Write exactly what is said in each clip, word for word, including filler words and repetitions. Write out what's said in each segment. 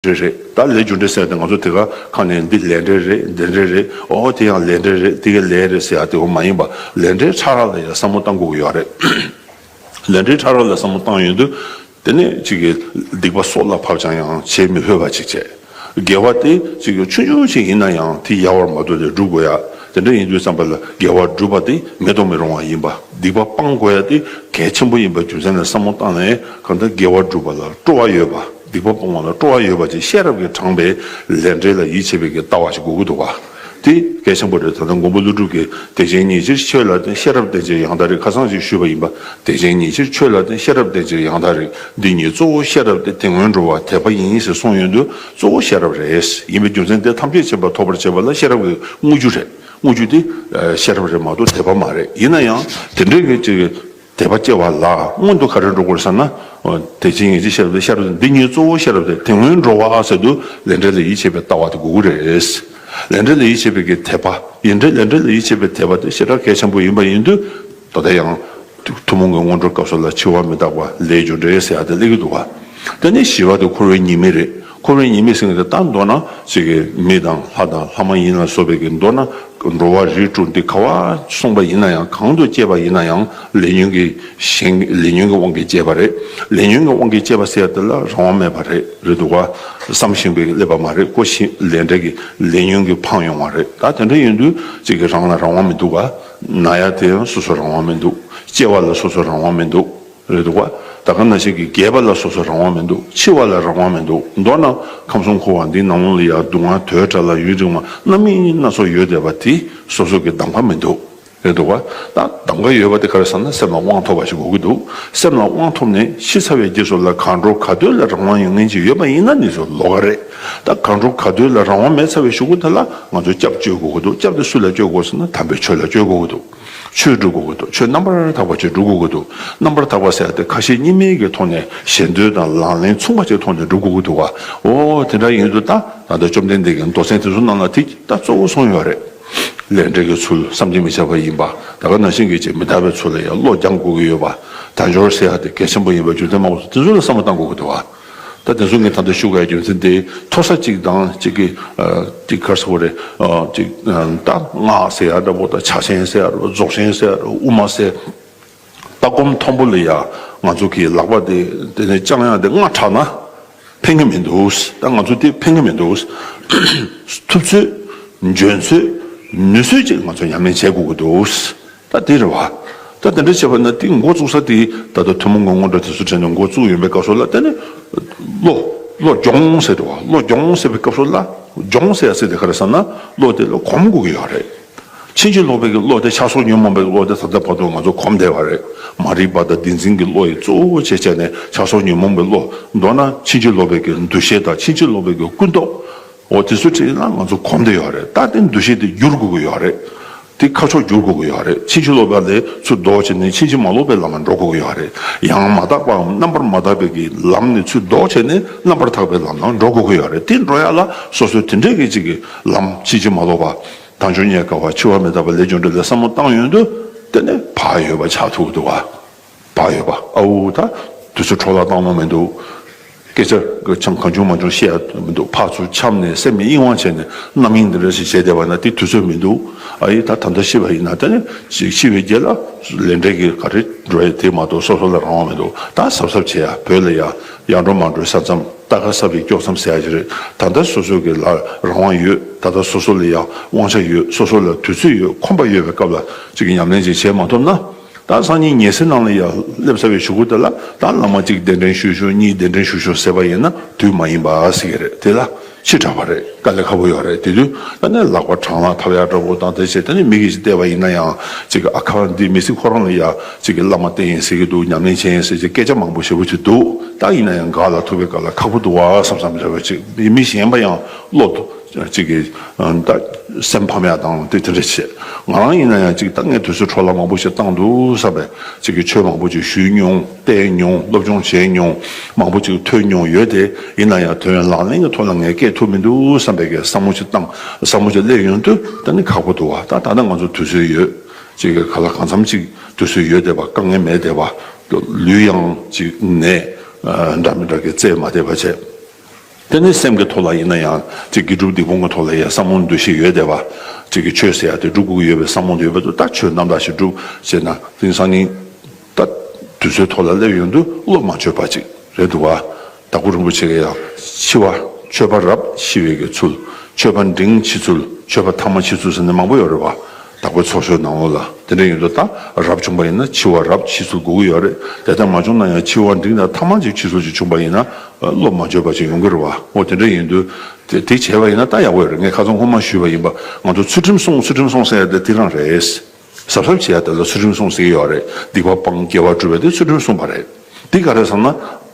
འབྲེལ་རེད། ད་ལས་རྒྱུ་འབྲས་ཟེར་ཏེ་ང་ཚོ་དེ་ག་ཁ་ནས་འདི་ལས་འབྲས་རེད། འདི་འབྲས་རེད། ཨོ་དེ་ཡང་ལས་འབྲས་རེད། དེ་ག་ལས་རེད་ཟེར་ཡ་དེ་འོ་མ་ཡིན་པ། ལས་འབྲས་ཕྲ་རགས་ལ་ཡང་བསམ་བློ་གཏང་དགོས་ཀྱི་ཡོད་རེད། ལས་འབྲས་ཕྲ་རགས་ལ་བསམ་བློ་བཏང་ཡོང་དུས། དེ་ནས་ཅིག་གི་སྡིག་པ་སྲོག་ལ་བབ་ཀྱང་ཡང་བྱེད་མི་ཕོད་པ་ཅིག་བྱས། དགེ་བ་དེ་ཅིག་གི་ཆུང་ཆུང་ཞིག་ཡིན་ན་ཡང་དེ་ཡལ་བར་མ་དོར་ཏེ་སྒྲུབ་དགོས་ཡ། དེ་འདྲ་ཡིན་དུས་ཙམ་པ་ལ་དགེ་བ་སྒྲུབ་པ་དེ་མེད་དུ་མི་རུང་བ་ཡིན་པ། སྡིག་པ་སྤང་དགོས་ཡ་དེ་གལ་ཆེན་པོ་ཡིན་པ་རྒྱུ་མཚན་ལ་བསམ་བློ་བཏང་ནས་གང་ལྟར་དགེ་བ་སྒྲུབ་པ་ལ་སྤྲོ་བ་ཡོད་པ། སྡིག་པ་སྤོང་བ་ལ་སྤྲོ་བ་ཡོད་པ་ཅིག་ཤེས་རབ་ཀྱིས་དྲངས་པའི་ལས་འབྲས་ལ་ཡིད་ཆེས་པའི་གི་ལྟ་བ་ཞིག་དགོས་ཀྱི་འདུག་བ། དེ་གལ་ཆེན་པོ་རེད། ད་ལྟ་མགོན་པོ་ཀླུ་སྒྲུབ་ཀྱིས་དད་ཅན་ཉིད་ཕྱིར་ཆོས་ལ་བརྟེན། ཤེས་རབ་བརྟེན་ཕྱིར་ཡང་དག་རིག་ཁ་སང་ཞིག་ཞུས་པ་ཡིན་པ། དད་ཅན་ཉིད་ཕྱིར་ཆོས་ལ་བརྟེན། ཤེས་རབ་བརྟེན་ཕྱིར་ཡང་དག་རིག་འདི་ཉིད་གཙོ་བོ་ཤེས་རབ་སྟེ། དེ་སྔོན་འགྲོ་བ་དད་པ་ཡིན་ཞེས་གསུངས་ཡོང་དུས་གཙོ་བོ་ཤེས་རབ་རེད། ཡིན་པའི་རྒྱུ་མཚན་དེ་ཐམས་ཅད་མཁྱེན་པ་ཐོབ་པར་བྱེད་པ་ལ་ཤེས་རབ་ཀྱི་དངོས་རྒྱུ་རེད། དངོས་རྒྱུ་དེ་ཤེས་རབ་རེད་མ་གཏོགས་དད་པ་མ་རེད། ཡིན་ན་ཡང་དེ་འདྲའི་གི་ཅིག་དད་པ་སྐྱེ་བ་ལ་སྔོན་དུ་ག་རེ་འགྲོ་དགོས་ཟེར་ན། དེ་ཕྱིན་ཡིན་གྱི་ཤེས་རབ་དེ་ཤེས་རབ་དེ་འདི་ཉིད་གཙོ་བོ་ཤེས་རབ་དེ། དེ་སྔོན་འགྲོ་བ་ཟེར་དུས་ལས་འབྲས་ལ་ཡིད་ཆེས་པའི་ལྟ་བ་དེ་དགོས་ཀྱི་རེད། ལས་འབྲས་ལ་ཡིད་ཆེས་པའི་གི་དད་པ་ཡིན་འདྲ། ལས་འབྲས་ལ་ཡིད་ཆེས་པའི་དད་པ་དེ་ཞེ་དྲག་གལ་ཆེན་པོ་ཡིན་པ་ཡིན་དུས། ད་ལྟ་ཡང་ཐུན་མོང་གི་སྔོན་འགྲོའི་སྐབས་སུ་ལ་འཆི་བ་མི་རྟག་པ་ལས་རྒྱུ་འབྲས་ཟེར་ཡ་དེ་སླེབས་ཀྱི་འདུག་བ། དེ་ནས་བཞི་པ་དེ་འཁོར་བའི་ཉེས་དམིགས་རེད། འཁོར་བའི་ཉེས་དམིགས་ཟེར་མཁན་དེ་ད་མདོར་ན་ཅིག་གི་མི་དང་ལྷ་དང་ལྷ་མ་ཡིན་ལ་སོགས་པའི་གི་མདོར་ན་འགྲོ་བ་རིགས་དྲུག་འདི་ག་བ་སོང་པ་ཡིན་ན་ཡང་། གང་དུ་སྐྱེས་པ་ཡིན་ན་ཡང་ལས་ཉོན་གྱི་ཞེན། ལས་ཉོན་གྱི་དབང་གིས་སྐྱེས་པ་རེད། ལས་ཉོན་གྱི་དབང་གིས་སྐྱེས་པ་ཟེར་ཡ་དེ་ལ་རང་དབང་མེད་པ་རེད། རེད་འདུག་ག་བསམ་ཤེས་པའི་སླེབས་པ་མ་རེད། ཀོ་ཤེས་ལས་འབྲས་ཀྱི་ལས་ཉོན་གྱིས་འཕངས་ཡོང་བ་རེད། ད་དེ་འདྲ་ཡིན་དུས་ཅིག་གི་རང་ལ་རང་དབང་མི་འདུག་ག་ན་ཡ་དེ་ཡང་སོ་སོ་རང་དབང་མི་འདུག་སྐྱེ་བ་ལ་སོ་སོ་རང་དབང་མི་འདུག་རེད་འདུག་ག་ད་ག་ནང་བཞིན་གྱི་རྒས་པ་ལ་སོ་སོ་རང་དབང་མི་འདུག་འཆི་བ་ལ་རང་དབང་མི་འདུག་མདོར་ན་ཁམས་གསུམ་འཁོར་བ་འདིའི་ནང་ལོགས་ལ་ཡང་སྡུག་བསྔལ་དོས་དྲགས་ལ་ཡུན་རིང་བ་རྣམ་གཡེང་སྣ་ཚོགས་ཡོད་བསྡད་པ་དེ་སོ་སོ་གི་གདམ་ག་མི་འདུག་རེད་འདུག་ག་ད་གདམ་ག་ཡོད་པ་དེ་ག་རེ་ཟེར་ན་སེམས་ལ་དབང་ཐོབ་པ་ཞིག་དགོས་ཀྱི་འདུག་སེམས་ལ་དབང་ཐོབ་ནས་ཤི་ཚར་བའི་རྗེས་སུ་ལ་གང་འགྲོ་ག་དུས་ལ་རང་དབང་ཡོད་མཁན་ཅིག་ཡོད་པ་ཡིན་ན་ནི་ཚོ་ལོགས་ཀ་རེད། ད་གང་འགྲོ་ག་དུས་ལ་རང་དབང་མེད་ཚར་བའི་གཞུག་གུ་དེ་ལ་ང་ཚོ་སྐྱབས་བཅོལ་དགོས་ཀྱི་འདུག་སྐྱབས་དེ་སུ་ལ་བཅོལ་དགོས་ཟེར་ན་དམ་པའི་ཆོས་ལ་བཅོལ་དགོས་ཀྱི་འདུག་ཆོས་སྒྲུབ་དགོས་ཀྱི་འདུག་ཆོས་རྣམ་པར་དག་པ་ཅིག་སྒྲུབ་དགོས་ཀྱི་འདུག་རྣམ་པར་དག་པ་ཟེར་ཡ་དེ་ཁ་ཞེ་གཉིས་མེད་ཀྱི་ཐོག་ནས་ཞེ་འདོད་དང་ལག་ལེན་མཚུངས་པ་ཅིག་ཐོག་ནས་སྒྲུབ་དགོས་ཀྱི་འདུག་ག་འོ་དེ་འདྲ་ཡིན་དུས་ད་ད་ལྟ་བཅོམ་ལྡན་འདས་ཀྱི་མདོ་ཚན་དེ་ཚོ་ནང་ལ་དེ་ད་གཙོ་བོ་གསུངས་ཡོད་རེད། ལས་འབྲས་ཀྱི་ཚུལ་བསམ་གྱིས་མི་ཁྱབ་པ་ཡིན་པ། ད་ག་ནང་བཞིན་གྱི་ཅིག་མི་རྟག་པའི་ཚུལ་ལ་ཡང་བློ་སྦྱང་དགོས་ཀྱི་ཡོད་པ། དལ་འབྱོར་ཟེར་ཡ་དེ་གལ་ཆེན་པོ་ཡིན་པའི་རྒྱུ་མཚན་མང་པོ་དེ་ཚོ་ལ་བསམ་བློ་གཏང་དགོས་ཀྱི་འདུག་ག་ད་དེ་ཚོ་ངས་ད་ལྟ་ཞུ་དགོས་ཡ་རྒྱུ་མཚན་དེ་མཐོ་ས་གཅིག་དང་གཅིག་གི་ཨ་གཅིག་ག་རེ་ཟེར་དགོས་རེད། ཨ་གཅིག་ཨ་ད་སྔགས་ཟེར་ཡ་འདྲ་པོ་དང་ཕྱག་ཆེན་ཟེར་ཡ་རོ་རྫོགས་ཆེན་ཟེར་ཡ་རོ་དབུ་མ་ཟེར། ལྟ་སྒོམ་མཐོན་པོ་ལ་ཡ་ང་ཚོ་གི་ལག་པ་དེ་དེ་ནས་བརྐྱང་ཡ་དེ་སྔ་དྲགས་ན་ཕན་གྱི་མི་འདུག་ད་ང་ཚོ་དེ་ཕན་གྱི་མི་འདུག་ཐུབ་ཚོད་འཇོན་ཚོད་ནུས་ཚོད་ཅིག་ང་ཚོ་ཉམས་ལེན་བྱེད་དགོས་ཀྱི་འདུག་ད་དེ་རེད་བ། ད་དེ་འདྲ་བྱས་པ་ན་དེ་འགོ་བཙུགས་ས་དེ་ད་ལྟ་ཐུན་མོང་གི་སྔོན་འགྲོ་དེ་ཚོ་དྲན་ནས་འགོ་བཙུགས་ཡོང་པའི་སྐབས་སུ་ལ་དེ་ནི་བློ་བློ་སྦྱོང་ཟེར་དུས་བ། བློ་སྦྱོང་ཟེར་བའི་སྐབས་སུ་ལ་སྦྱོང་ཟེར་ཡ་ཟེར་དེ་ག་རེ་ཟེར་ན་བློ་དེ་ལ་གོམས་དགོས་ཀྱི་ཡོད་རེད། ཕྱིན་ཅི་ལོག་པའི་གི་བློ་དེ་ཆགས་སོགས་ཉོན་མོངས་པའི་བློ་དེ་ད་ལྟ་བར་དུ་ང་ཚོ་གོམས་བསྡད་པ་རེད། མ་རིག་པ་དང་བདེན་འཛིན་གྱི་བློ་ཡི་གཙོ་བོ་བྱས་བྱས་ནས་ཆགས་སོགས་ཉོན་མོངས་པའི་བློ། མདོར་ན་ཕྱིན་ཅི་ལོག་པའི་གི་འདུ་ཤེས་དང་ཕྱིན་ཅི་ལོག་པའི་གི་ཀུན་རྟོག་འོ་དེ་ཚོ་ཁྲིད་ན་ང་ཚོ་གོམས་བསྡད་ཡོད་རེད། ད་དེ་འདུ་ཤེས་དེ་བསྒྱུར་དགོས་ཀྱི་ཡོད་རེད། དེ་ཁ་ཕྱོགས་བསྒྱུར་དགོས་ཀྱི་ཡོད་རེད། ཕྱིན་ཅི་ལོག་པ་ལས་ཚུར་ལྡོག་བྱས་ནས་ཕྱིན་ཅི་མ་ལོག་པའི་ལམ་ལ་འགྲོ་དགོས་ཀྱི་ཡོད་རེད། ཡང་མ་དག་པའམ་རྣམ་པར་མ་དག་པའི་གི་ལམ་ནས་ཚུར་ལྡོག་བྱས་ནས་རྣམ་པར་དག་པའི་ལམ་ལ་འགྲོ་དགོས་ཀྱི་ཡོད་རེད། དེ་འགྲོ་ཡ་ལ་སོ་སོའི་དེ་འདྲའི་གི་ཅིག་གི་ལམ་ཕྱིན་ཅི་མ་ལོག་པ། དལ་འབྱོར་རྙེད་དཀའ་བ། འཆི་བ་མི་རྟག་པ། ལས་རྒྱུ་འབྲས་ལ་བསམ་བློ་བཏང་ཡོང་དུས་དེ་ནས་བག་ཡོད་པ་ཆགས་ཐུབ་འདུག་བ། བག་ཡོད་པ། ཨའུ་ད་དུས་ཚོད་འཕྲོ་བརླག་བཏང་ལོང་མི་འདུག་སྐད་ཆ་གང་བྱུང་མང་བྱུང་བཤད་ཡ་མི་འདུག་ཕར་ཚུར་འཁྱམས་ནས་སེམས་གཡེང་བ་བྱས་ནས་རྣམ་གཡེང་འདི་འདྲ་ཞིག་བྱས་བསྡད་པ་ན་དེ་དུས་ཚོད་མི་འདུག་ཨ་ཡེ་ད་ད་ལྟ་ཤི་བ་ཡིན་ན་ད་ནི་ཤི་བའི་རྗེས་ལ་ལས་འབྲས་ཀྱི་ག་རེ་འགྲོ་ཡ་དེ་མ་གཏོགས་སོ་སོ་ལ་རང་དབང་མི་འདུག་ད་གཟབ་གཟབ་བྱེད་ཡ། བོད་ལ་ཡ་ཡར་འགྲོ་མར་འགྲོའི་ས་མཚམས། རྟ་ཁ་སྲབ་པའི་དཀྱོག་མཚམས་ཟེར་ཡ་ཞིག་རེད། ད་ལྟ་སོ་སོ་གི་ལ་རང་དབང་ཡོད། ད་ལྟ་སོ་སོ་ལ་ཡང་དབང་ཆ་ཡོད། སོ་སོ་ལ་དུས་ཚོད་ཡོད། ཁོམ་པ་ཡོད་པའི་སྐབས་ལ་ཅིག་གི་ཉམས་ལེན་ཅིག་བྱེད་མ་ཐུབ་ན། ད་སང་ཉིན་ཉལ་སའི་ནང་ལ་ཡང་སླེབས་ཚར་བའི་གཞུག་གུ་དེ་ལ་ད་བླ་མ་གཅིག་གདན་འདྲེན་ཞུ་ཞུ། གཉིས་གདན་འདྲེན་ཞུ་ཞུ་ཟེར་བ་ཡིན་ན་དུས་མ་ཡིན་པ་ཟེར་གི་རེད། དེ་ལ་ཕྱི་དྲགས་པ་རེད། དཀའ་ལས་ཁག་པོ་ཡོད་རེད། དེ་དུས་ད་ནས་ལག་པ་གྲང་ལ་འཐབ་ཡག་འདྲ་པོ་དང་དེ་བྱས། ད་ནས་མི་གིས་ཅིག་བལྟས་པ་ཡིན་ན་ཡང་ཅིག་གི་ཨ་ཁ་འདི་མི་སྲིད། ཁོ་རང་ལ་ཡང་ཅིག་གི་བླ་མ་བསྟེན་ཡིན་ཟེར་གི་འདུག་ཉམས་ལེན་བྱེད་ཡིན་ཟེར་ཅིག་སྐད་ཆ་མང་པོ་ཞེ་པོ་ཅིག་འདུག་ད་ཡིན་ན་ཡང་འགག་ལ་ཐུག་པའི་སྐབས་ལ་ཁག་པོ་འདུག་བ་བསམ་བསམ་འདྲ་བ་ཅིག་མི་གཞན་པ་ཡང་བློ་གཅིག་གི་ད་སེམས་ཕམ་ཡག་དང་དེ་དེ་འདྲ་བྱེད། ང་རང་ཡིན་ན་ཡང་གཅིག་ད་ངས་དུས་ཚོད་འཕྲོ་བརླག་མང་པོ་ཞིག་བཏང་འདུག་བསམ་པས་གཅིག་གི་ཆོས་མང་པོ་ཅིག་ཞུས་མྱོང་། བལྟས་མྱོང་། སློབ་སྦྱོང་བྱས་མྱོང་། མང་པོ་ཅིག་ཐོས་མྱོང་ཡོད་དེ། ཡིན་ན་ཡང་དོན་ལག་ལེན་གྱི་ཐོག་ལ་ངས་བསྐྱལ་ཐུབ་མི་འདུག་བསམ་པའི་གི་བསམ་བློ་ཅིག་བཏང་། བསམ་བློ་ཅིག་སླེབས་ཡོང་དུས་ད་ནི་ཁག་པོ་འདུག་བ། ད་ད་ལྟ་ང་ཚོ་དུས་ཚོད་ཡོད། གཅིག་གི་ག་ལ་གང་འཚམ་ཅིག་དུས་ཚོད་ཡོད་བསྡད་པ། དཀའ་ངལ་མེད་བསྡད་པ། ལུས་ཡང་ཅིག་ནད་འདྲ་མི་འདྲ་གི་རྩེད་མ་བསྡད་པ་བྱས། དེ་ནི་སེམས་ཀྱི་ཐོག་ལ་ཡིན་ན་ཡང་གཅིག་དགེ་སྒྲུབ་སྡིག་སྤོང་གི་ཐོག་ལ་ཡང་བསམ་བློ་འདུ་ཤེས་ཡོད་བསྡད་པ། གཅིག་གི་ཆོས་ཟེར་ཡ་དེ་སྒྲུབ་དགོས་ཀྱི་ཡོད་པའི་བསམ་བློ་དེ་ཡོད་པ་དུ་ད་ཆོས་རྣམ་དག་ཞིག་སྒྲུབ་ཟེར་ན་དེང་སང་ཉིན་ད་དུས་ཚོད་ཐོག་ལ་སླེབས་ཡོང་དུས་བློ་མ་བཅོས་པ་ཅིག་རེད་འདུག་བ། དྭགས་པོ་རིན་པོ་ཆེ་གིས་ཡང་འཆི་བ་མཆོད་པ་རབ་འཆི་བའི་གི་ཚུལ། མཆོད་པ་འབྲིང་འཆི་ཚུལ། མཆོད་པ་ཐ་མ་འཆི་ཚུལ་ཟེར་ནས་མང་པོ་ཡོད་རེད་བ། དྭགས་པོའི་ཚོགས་ཆོས་ནང་ལོགས་ལ། དེ་འདྲ་ཡིན་དུས་ད་རབ་བྱུང་པ་ཡིན་ན་འཆི་བ་རབ་འཆི་ཚུལ་དགོས་ཀྱི་ཡོད་རེད། དེ་ལྟར་མ་བྱུང་ན་ཡང་འཆི་བ་འབྲིང་དང་ཐ་མ་ཅིག་འཆི་ཚུལ་ཅིག་བྱུང་པ་ཡིན་ན་བློ་མ་བཅོས་པ་ཅིག་ཡོང་གི་རེད་བ། འོ་དེ་འདྲ་ཡིན་དུས་དེ་དེ་བྱས་པ་ཡིན་ན་ད་ཡག་པོ་ཡོད་རེད། ངས་ཁ་སང་སྔོན་མ་ཞུས་པ་ཡིན་པ། ང་ཚོ་ཚུལ་ཁྲིམས་སྲུང་ཚུལ་ཁྲིམས་སྲུང་ཟེར་ཡ་དེ་དེ་རང་རེད། གཟབ་གཟབ་བྱེད་ཡ་དེ་ལ་ཚུལ་ཁྲིམས་སྲུང་ཟེར་གྱི་ཡོད་རེད། སྡིག་པ་སྤང་དགེ་བ་སྒྲུབ་པ་དེ་ཚུལ་ཁྲིམས་སྲུང་བ་རེད། འདི་ག་རེ་ཟེར་ན།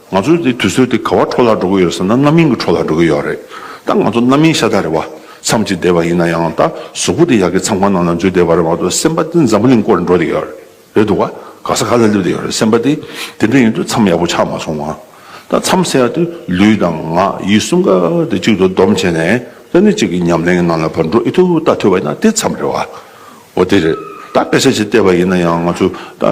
ང་ཚོའི་འདི་དུས་ཚོད་འདི་ག་བ་འཕྲོ་བརླག་འགྲོ་གི་ཡོད་ཟེར་ན་རྣམ་གཡེང་གི་འཕྲོ་བརླག་འགྲོ་གི་ཡོད་རེད། ད་ང་ཚོ་རྣམ་གཡེང་ཤ་སྟག་རེད་བ། མཚམས་ཅིག་བསྡད་པ་ཡིན་ན་ཡང་ད་གཟུགས་པོ་དེ་ཡ་གི་མཚམས་ཁང་ནང་ལ་འཛུལ་བསྡད་པ་རེད་མ་གཏོགས་སེམས་པ་དེ་འཛམ་བུ་གླིང་སྐོར་འགྲོ་བསྡད་ཡོད་རེད་འདུག་བ། ག་ས་ག་ལ་སླེབས་བསྡད་ཡོད་རེད། སེམས་པ་དེ་དེ་འདྲ་ཡིན་དུས་མཚམས་ཡག་པོ་ཆགས་མ་སོང་བ། ད་མཚམས་ཟེར་ཡ་དེ་ལུས་དང་ངག་ཡིད་གསུམ་ཀ་དེ་གཅིག་ཏུ་བསྡོམས་བྱས་ནས་ད་ནི་གཅིག་གི་ཉམས་ལེན་གྱི་ནང་ལ་ཕར་འགྲོ་ཨི་ཐུབ་ལྟ་ཐུབ་པ་ཡིན་ན་དེ་མཚམས་རེད་བ། འོ་དེ་རེད། ད་དཔེ་ཆ་ཅིག་བལྟས་པ་ཡིན་ན་ཡང་ང་ཚོ་ད་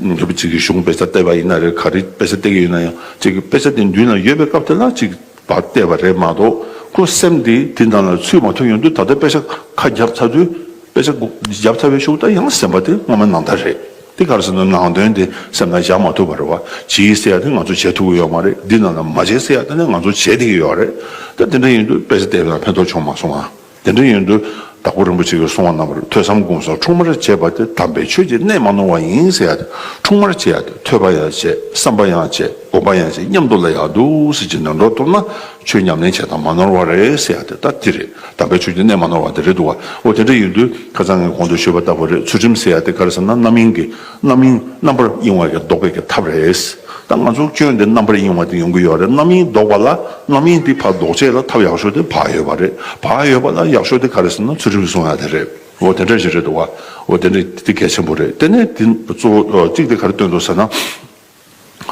ཉོ་བ་ཅིག་གི་གཞུང་དཔེ་ཆ་བལྟས་པ་ཡིན་ན་རེད། ག་རེ་དཔེ་ཆ་བལྟས་ཀྱི་ཡོད་ན་ཡང་ཅིག་གི་དཔེ་ཆ་དེ་མདུན་ལ་ཡོད་པའི་སྐབས་དེ་ལ་ཅིག་ཕར་བལྟས་པ་རེད་མ་གཏོགས་ཁོ་སེམས་དེ་དེ་ནང་ལ་ཚུད་མ་ཐུབ་ཡོང་དུས་ད་ལྟ་དཔེ་ཆ་ཁ་བརྒྱབ་ཚར་དུས་དཔེ་ཆ་བརྒྱབ་ཚར་བའི་ཤུགས་ད་ཡང་སེམས་པ་དེ་སྔོན་མ་ནང་ལྟར་རེད། དེ་ག་རེ་ཟེར་ན་ནང་དོན་དེ་སེམས་ལ་བཞག་མ་ཐུབ་པ་རེད་བ། བྱེད་ཟེར་ཡ་དེ་ང་ཚོ་བྱེད་ཐུབ་ཀྱི་ཡོད་མ་རེད། འདི་ནང་ལ་མ་བྱེད་ཟེར་ཡ་དེ་ནི་ང་ཚོ་བྱེད་བསྡད་ཀྱི་ཡོད་རེད། ད་དེ་འདྲ་ཡིན་དུས་དཔེ་ཆ་བལྟས་པ་ལ་ཕན་ཐོགས་བྱུང་མ་སོང་ང་། དེ་འདྲ་ཡིན་དུས་དྭགས་པོ་རིན་པོ་ཆེ་གིས་གསུངས་པ་རྣམ་པར་ཐོས་བསམ་སྒོམ་གསུམ་ཁྲུངས་པར་བྱེད་པ་དེ་དམ་པའི་ཆོས་ཀྱི་གནད་མ་ནོར་བ་ཡིན་ཟེར་ཡ་དེ། ཁྲུངས་པར་བྱེད་ཡ་དེ་ཐོས་པ་ཡང་བྱེད། བསམ་པ་ཡང་བྱེད། སྒོམ་པ་ཡང་བྱེད། མཉམ་དུ་ལ་ཡང་འདུག་ཟེར་གྱི་ནང་འགྲོ་ཐུབ་ན་ཆོས་ཉམས་ལེན་བྱེད་སྟངས་མ་ནོར་བ་རེད་ཟེར་ཡ་དེ་ད་དེ་རེད། དམ་པའི་ཆོས་ཀྱི་གནད་མ་ནོར་བ་དེ་རེད་འདུག་བ། འོ་དེ་འདྲ་ཡིན་དུས་ཁ་སང་ངས་གོང་དུ་ཞུས་པ་ལྟ་བུ་རེད། ཚུལ་ཁྲིམས་ཟེར་ཡ་དེ་ག་རེ་ཟེར་ན་རྣམ་གཡེང་གི་རྣམ་གཡེང་རྣམ་པར་གཡེང་བ་གི་ལྡོག་པའི་གི་ཐབས་རེད། ད་ང་ཚོ་སྐྱོན་དེ་རྣམ་པར་གཡེང་བ་དེ་ཡོང་གི་ཡོད་རེད། རྣམ་གཡེང་ལྡོག་པ་ལ་རྣམ་གཡེང་དེ་ཕར་ལྡོག་བྱེད་ལ་ཐབས་ཡག་ཤོས་དེ་བག་ཡོད་པ་རེད། བག་ཡོད་པ་ལ་ཡག་ཤོས་དེ་ག་རེ་ཟེར་ན་ཚུལ་ཁྲིམས་སྲུང་ཡ་དེ་རེད། འོ་དེ་འདྲ་ཞིག་རེད་འདུག་བ། འོ་དེ་འདྲ་དེ་གལ་ཆེན་པོ་རེད། དེ་ནས་དེ་གཙོ་བོ་གཅིག་དེ་ག་རེ་སྟོན་འདུག་ཟེར་ན།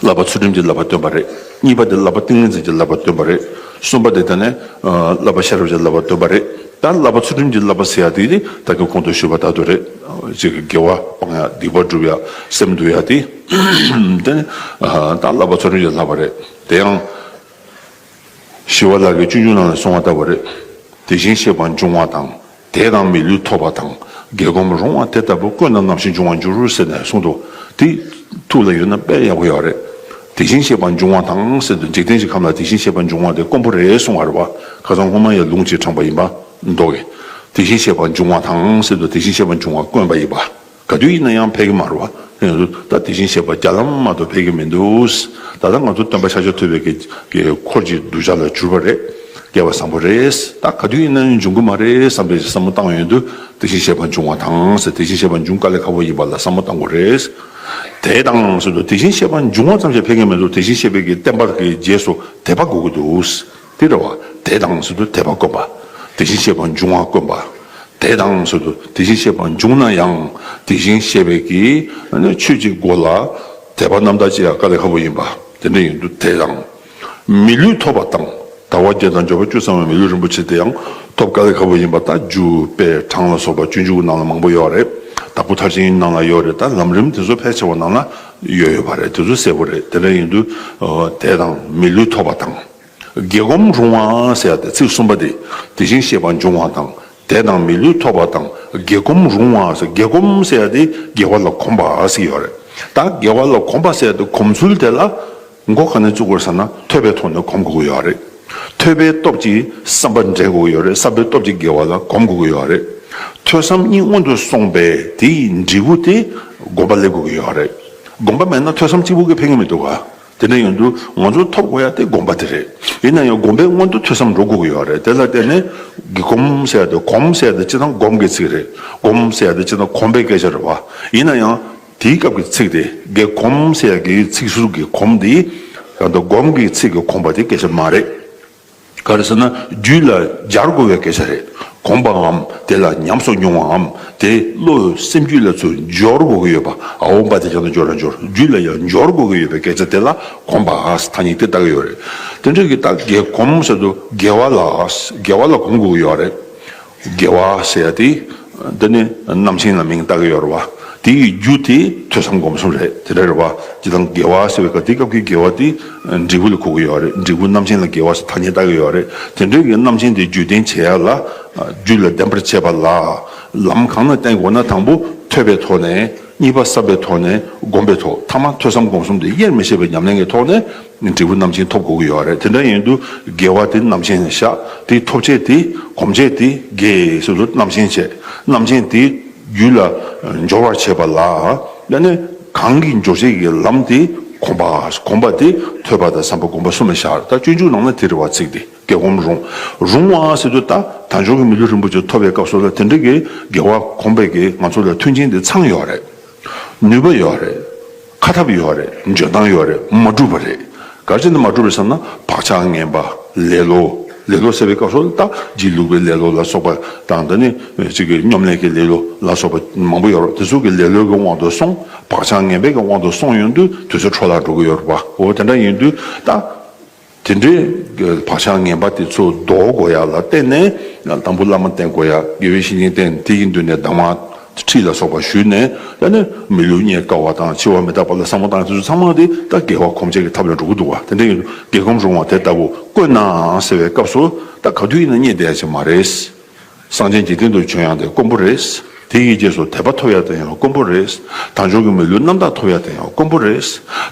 བསླབ་པ་ཚུལ་ཁྲིམས་ཀྱི་བསླབ་པ་སྟོན་པ་རེད། གཉིས་པ་དེ་བསླབ་པ་ཏིང་ངེ་འཛིན་གྱི་བསླབ་པ་སྟོན་པ་རེད། གསུམ་པ་དེ་དེ་ནས་བསླབ་པ་ཤེས་རབ་ཀྱི་བསླབ་པ་སྟོན་པ་རེད། ད་བསླབ་པ་ཚུལ་ཁྲིམས་ཀྱི་བསླབ་པ་ཟེར་ཡ་དེ་ད་གིན་གོང་དུ་ཞུས་པ་ལྟར་དུ་རེད། ཅིག་གི་དགེ་བ་སྤང་ཡ་སྡིག་པ་སྒྲུབ་ཡ་སེམས་འདུལ་ཡ་དེ། དེ་ནས་ད་བསླབ་པ་ཚུལ་ཁྲིམས་ཀྱི་བསླབ་པ་རེད། དེ་ཡང་ཞི་བ་ལྷ་གིས་སྤྱོད་འཇུག་ནང་ལ་གསུངས་པ་ལྟ་བུ་རེད། དེ་བཞིན་གཤེགས་པ་འབྱུང་བ་དང་། དད་དང་མི་ལུས་ཐོབ་པ་དང་། དགེ་སྒོམ་རུང་བ་དེ་ལྟ་བུ་ཀུན་ཏུ་ནམ་ཞིག་འབྱུང་བར་འགྱུར་ཟེར་ནས་གསུངས་འདུག་དེ་ཐུགས་ལ་ཡོད་ན་དཔེ་ཡག་པོ་ཡོད་རེད། དེ་བཞིན་གཤེགས་པ་འབྱུང་བ་དང་ཟེར་དུས་འཇིག་རྟེན་གྱི་ཁམས་ལ་དེ་བཞིན་གཤེགས་པ་འབྱུང་བ་དེ་དཀོན་པོ་རེད་གསུང་བ་རེད་བ། ཁ་སང་སྔོན་མ་ཡང་ལུང་གཅིག་དྲངས་པ་ཡིན་པ་མདོ་གི། དེ་བཞིན་གཤེགས་པ་འབྱུང་བ་དང་ཟེར་དུས་དེ་བཞིན་གཤེགས་པ་འབྱུང་བ་དཀོན་པ་ཡིན་པ། ག་དུས་ཡིན་ན་ཡང་ཕལ་གྱི་མ་རེད་བ། ཡིན་ན་ད་དེ་བཞིན་གཤེགས་པ་རྒྱ་ལམ་མ་གཏོགས་ཕལ་གྱི་མི་འདུག་ད་ལྟ་ང་ཚོ་སྟོན་པ་ཤཱཀྱ་ཐུབ་པའི་གི་གི་འཁོར་གྱི་གདུལ་བྱ་ལ་གྱུར་པ་རེད། སྐལ་བ་བཟང་པོ་རེད། ད་ག་དུས་ཡིན་ན་ཡང་འབྱུང་གི་མ་རེད་བསམ་པའི་བསམ་བློ་བཏང་ཡོང་དུས་དེ་བཞིན་གཤེགས་པ་འབྱུང་བ་དང་ཟེར། དེ་བཞིན་གཤེགས་པ་འབྱུང་དཀའ་ལས་ཁག་པོ་ཡིན་པ་ལ་བསམ་བློ་བཏང་དགོས་རེད། དད་དང་ཟེར་དུས་དེ་བཞིན་གཤེགས་པ་འབྱུང་བ་ཙམ་ཞིག་ཕལ་གྱི་མི་འདུག་དེ་བཞིན་གཤེགས་པའི་གི་བསྟན་པ་གི་རྗེས་སུ་དད་པ་དགོས་ཀྱི་འདུག་དེ་རེད་བ། དད་དང་ཟེར་དུས་དད་པ་དཀོན་པ། དེ་བཞིན་གཤེགས་པ་འབྱུང་བ་དཀོན་པ། དད་དང་ཟེར་དུས་དེ་བཞིན་གཤེགས་པ་འབྱུང་ན་ཡང་དེ་བཞིན་གཤེགས་པའི་གི་ཆོས་ཀྱི་སྒོ་ལ་དད་པ་རྣམ་དག་བྱེད་ཡ་དཀའ་ལས་ཁག་པོ་ཡིན་པ། དེ་འདྲ་ཡིན་དུས་དད་དང་། མི་ལུས་ཐོབ་པ་དང་། དལ་བ་བརྒྱད་དང་འབྱོར་པ་བཅུ་ཚང་བའི་མི་ལུས་རིན་པོ་ཆེ་དེ་ཡང་ཐོབ་དཀའ་ལས་ཁག་པོ་ཡིན་པ། ད་རྒྱུ་དཔེ་གྲངས་ལ་སོགས་པ་སྤྱོད་འཇུག་གི་ནང་ལ་མང་པོ་ཡོད་རེད། དྭགས་པོ་མཐར་ཕྱིན་ནང་ལ་ཡོད་རེད། ད་ལམ་རིམ་དེ་ཚོ་ཕལ་ཆེ་བ་ནང་ལ་ཡོད་ཡོད་པ་རེད། དེ་ཚོ་གསལ་པོ་རེད། དེ་འདྲ་ཡིན་དུས་དད་དང་མི་ལུས་ཐོབ་པ་དང་། དགེ་སྒོམ་རུང་བ་ཟེར་ཡ་དེ་ཚིག་གསུམ་པ་དེ། དེ་བཞིན་གཤེགས་པ་འབྱུང་བ་དང་། དད་དང་མི་ལུས་ཐོབ་པ་དང་། དགེ་སྒོམ་རུང་བ་ཟེར། དགེ་སྒོམ་ཟེར་ཡ་དེ་དགེ་བ་ལ་གོམས་པ་ཟེར་ཡོད་རེད། ད་དགེ་བ་ལ་གོམས་པ་ཟེར་ཡ་དེ་གོམས་ཚུལ་དེ་ལ་མགོ་ག་ནས་བཙུགས་དགོས་ཟེར་ན་ཐོས་པའི་ཐོག་ནས་གོམས་དགོས་ཀྱི་ཡོད་རེད། ཐོས་པའི་སྟོབས་ཀྱིས་བསམ་པ་འདྲེན་དགོས་ཀྱི་ཡོད་རེད། བསམ་པའི་སྟོབས་ཀྱིས་དགེ་བ་ལ་གོམས་དགོས་ཀྱི་ཡོད་རེད། ཐོས་བསམ་གཉིས་སྔོན་དུ་སོང་པས་དེའི་འབྲས་བུ་དེ་སྒོམ་པ་སླེབས་དགོས་ཀྱི་ཡོད་རེད། སྒོམ་པ་མེད་ན་ཐོས་བསམ་གཅིག་པུ་གིས་ཕན་གྱི་མི་འདུག་ག་དེ་འདྲ་ཡིན་དུས་ང་ཚོ་ཐོབ་དགོས་ཡ་དེ་སྒོམ་པ་དེ་རེད། ཡིན་ན་ཡང་སྒོམ་པའི་སྔོན་དུ་ཐོས་བསམ་འགྲོ་དགོས་ཀྱི་ཡོད་རེད། དེ་ལ་བརྟེན་ནས་དགེ་གོམས་ཟེར་ཡ་དེ། གོམས་ཟེར་ཡ་དེ་སྤྱིར་བཏང་སྒོམ་གྱི་ཚིག་རེད། སྒོམ་ཟེར་ཡ་དེ་སྤྱིར་བཏང་གོམས་པའི་སྐད་ཆ་རེད་བ། ཡིན་ན་ཡང་དེའི་སྐབས་ཀྱི་ཚིག་དེ་དགེ་གོམས་ཟེར་ཡ་གི་ཚིག་ཟུར་གྱི་གོམས་དེ་ཡང་ད་སྒོམ་གྱི་ཚིག་གི་གོམས་པ་དེ་སྐད་ཆ་མ་རེད། ག་རེ་ཟེར་ན་རྒྱུད་ལ་སྦྱར་དགོས་པའི་སྐད་ཆ་རེད། གོམས་པའམ་དེ་ལ་ཉམས་སུ་མྱོང་བའམ་དེ་བློ་སེམས་རྒྱུད་ལ་ཚུར་འབྱོར་དགོས་ཀྱི་ཡོད་པ། ཨའོ་བ་དེ་ཀྱང་ན་འབྱོར་ར་འབྱོར། རྒྱུད་ལ་ཡང་འབྱོར་དགོས་ཀྱི་ཡོད་པའི་སྐད་ཆ་དེ་ལ་གོམས་པ་ཐ་སྙད་དེ་བཏགས་ཀྱི་ཡོད་རེད། དེ་འདྲ་གི་ད་དགེ་གོམས་ཟེར་དུས་དགེ་བ་ལ་དགེ་བ་ལ་གོམས་དགོས་ཀྱི་ཡོད་རེད། དགེ་བ་ཟེར་ཡ་དེ་འདི་ནི་རྣམ་མཁྱེན་ལ་མིང་བཏགས་ཀྱི་ཡོད་རེད་བ། དེ་ཡི་རྒྱུ་དེ་ཐོས་བསམ་སྒོམ་གསུམ་རེད། དེ་འདྲ་རེད་བ། སྤྱིར་བཏང་དགེ་བ་ཟེར་བའི་སྐབས་དེ་སྐབས་ཀྱི་དགེ་བ་དེ་འབྲས་བུ་ལ་གོ་གི་ཡོད་རེད། འབྲས་བུ་རྣམ་མཁྱེན་ལ་དགེ་བ་ཟེར་ཐ་སྙད་བཏགས་ཀྱི་ཡོད་རེད། དེ་འདྲའི་གི་རྣམ་མཁྱེན་དེ་བརྒྱུད་ལྡན་བྱེད་ཡ་ལ། རྒྱུད་ལ་ལྡན་པར་བྱེད་པ་ལ། ལམ་གང་ན་བསྟེན་དགོས་ན། དང་པོ་ཐོས་པའི་ཐོག་ནས། གཉིས་པ་བསམ་པའི་ཐོག་ནས། སྒོམ་པའི་ཐོག་མཐའ་མ་ཐོས་བསམ་སྒོམ་གསུམ་དེ་དབྱེར་མི་ཕྱེད་པའི་ཉམས་ལེན་གྱི་ཐོག་ནས་འབྲས་བུ་རྣམ་མཁྱེན་ཐོབ་དགོས་ཀྱི་ཡོད་རེད། དེ་འདྲ་ཡིན་དུས་དགེ་བ་དེ་རྣམ་མཁྱེན་བཞག་དེ་ཐོབ་བྱེད་དེ་གོམས་བྱེད་དེ་དགེ་ཟེར་དུས་རྣམ་མཁྱེན་བྱེད། རྣམ་མཁྱེན་དེ་རྒྱུད་ལ་འབྱོར་བར་བྱེད་པ་ལ། ཡང་ན་གང་གི་འབྱོར་བྱེད་ཀྱི་ལམ་དེ་གོམས་པ། གོམས་པ་དེ་ཐོས་པ་དང་བསམ་པ་སྒོམ་པ་གསུམ་ལ་བཞག་ད་སྤྱོད་འཇུག་ནང་ན་དེ་རེད་བ། ཚིག་དེ་དགེ་གོམས་རུང་། རུང་བ་ཟེར་དུས་ད་དལ་འབྱོར་གྱི་མི་ལུས་རིན་པོ་ཆེ་ཐོབ་པའི་སྐབས་སུ་ལ་དེ་འདྲ་གི་དགེ་བ་གོམས་པའི་གི་ང་ཚོ་ལ་མཐུན་རྐྱེན་དེ་ཚང་ཡོད་རེད། ནུས་པ་ཡོད་རེད། ཁ་ཐབས་ཡོད་རེད། འཇོན་ཐང་ཡོད་རེད། མ་འགྲུབ་པ་རེད། ག་རེ་བྱས་ནས་མ་འགྲུབ་རེད་ཟེར་ན། བག་ཆགས་ངན་པ། ལེ་ལོ། ལེ་ལོ་ཟེར་བའི་སྐབས་སུ་ད་སྒྱིད་ལུག་པའི་ལེ་ལོ་ལ་སོགས་པ་དང་། ད་ནི་གཅིག་གི་སྙོམ་ལས་ཀྱི་ལེ་ལོ་ལ་སོགས་པ་མང་པོ་ཡོད་རེད། དེ་ཚོ་གི་ལེ་ལོའི་གི་དབང་དུ་སོང་། བག་ཆགས་ངན་པའི་གི་དབང་དུ་སོང་ཡོང་དུས་དུས་ཚོད་འཕྲོ་བརླག་འགྲོ་གི་ཡོད་རེད་པ། འོ་དེ་འདྲ་ཡིན་དུས་ད། དེ་འདྲའི་བག་ཆགས་ངན་པ་དེ་ཚོ་ཟློག་དགོས་ཡ་ལ་བརྟེན་ནས། དང་པོ་བླ་མ་བསྟེན་དགོས་ཡ། དགེ་བའི་བཤེས་གཉེན་བསྟེན། དེ་ཡི་མདུན་ནས་གདམས་ངག་ཁྲིད་ལ་སོགས་པ་ཞུས་ནས། ད་ནི་མི་ལུས་རྙེད་དཀའ་བ་དང་འཆི་བ་མི་རྟག་པ་ལ་བསམ་བློ་བཏང་། དེ་ཚོ་ཚང་མ་དེ་ད་དགེ་བ་གོམས་བྱེད་ཀྱི་ཐབས་ལ་འགྲོ་གི་འདུག་བ། དེ་འདྲ་ཡིན་དུས་དགེ་གོམས་རུང་བ་དེ་ལྟ་བུ་དཀོན་ནའང་ཟེར་བའི་སྐབས་སུ། ད་ག་དུས་ཡིན་ན་རྙེད་བསྡད་ཡ་ཅིག་མ་རེད། སངས་རྒྱས་འཇིག་རྟེན་དུ་བྱོན་ཡང་དེ་དཀོན་པོ་རེད། དེ་ཡི་རྗེས་སུ་དད་པ་ཐོབ་ཡ་དེ་ཡང་དཀོན་པོ་རེད། དལ་འབྱོར་གྱི་མི་ལུས་རྣམ་དག་ཐོབ་ཡ་དེ་ཡང་དཀོན་པོ་རེད།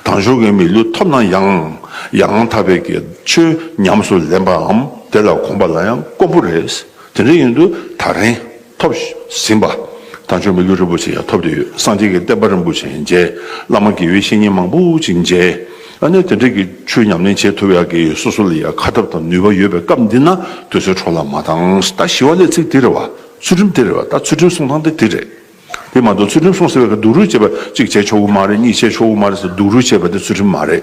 དལ་འབྱོར་གྱི་མི་ལུས་ཐོབ་ན་ཡང་། ཡང་དག་པའི་གི་ཆོས་ཉམས་སུ་ལེན་པའམ་དེ་ལ་གོམས་པ་ལ་ཡང་དཀོན་པོ་རེད། དེ་འདྲ་ཡིན་དུས་ད་རིང་ཐོབ་ཟིན་པ། དལ་འབྱོར་མི་ལུས་རིན་པོ་ཆེ་ཡང་ཐོབ་བསྡད་ཡོད། སངས་རྒྱས་ཀྱི་བསྟན་པ་རིན་པོ་ཆེ་མཇལ། བླ་མ་དགེ་བའི་བཤེས་གཉེན་མང་པོ་ཅིག་མཇལ། ཨ་ནི་དེ་འདྲ་གི་ཆོས་ཉམས་ལེན་བྱེད་ཐུབ་ཡག་གི་སོ་སོ་ལ་ཡ་ཁ་ཐབས་དང་ནུས་པ་ཡོད་པའི་སྐབས་འདི་ན་དུས་ཚོད་འཕྲོ་བརླག་མ་བཏང་། ད་ཞི་བ་ལྷས་ཚིག་དེ་རེད་བ། ཚུལ་ཁྲིམས་དེ་རེད་བ། ད་ཚུལ་ཁྲིམས་སྲུང་སྟངས་དེ་དེ་རེད། དེ་མ་གཏོགས་ཚུལ་ཁྲིམས་སྲུང་ཟེར་བའི་སྐབས་སྡུག་རུས་བྱེད་པ་གཅིག་བྱེད་ཆོག་གི་མ་རེད། གཉིས་བྱེད་ཆོག་གི་མ་རེད་ཟེར་སྡུག་རུས་བྱེད་པ་དེ་ཚུལ་ཁྲིམས་མ་རེད།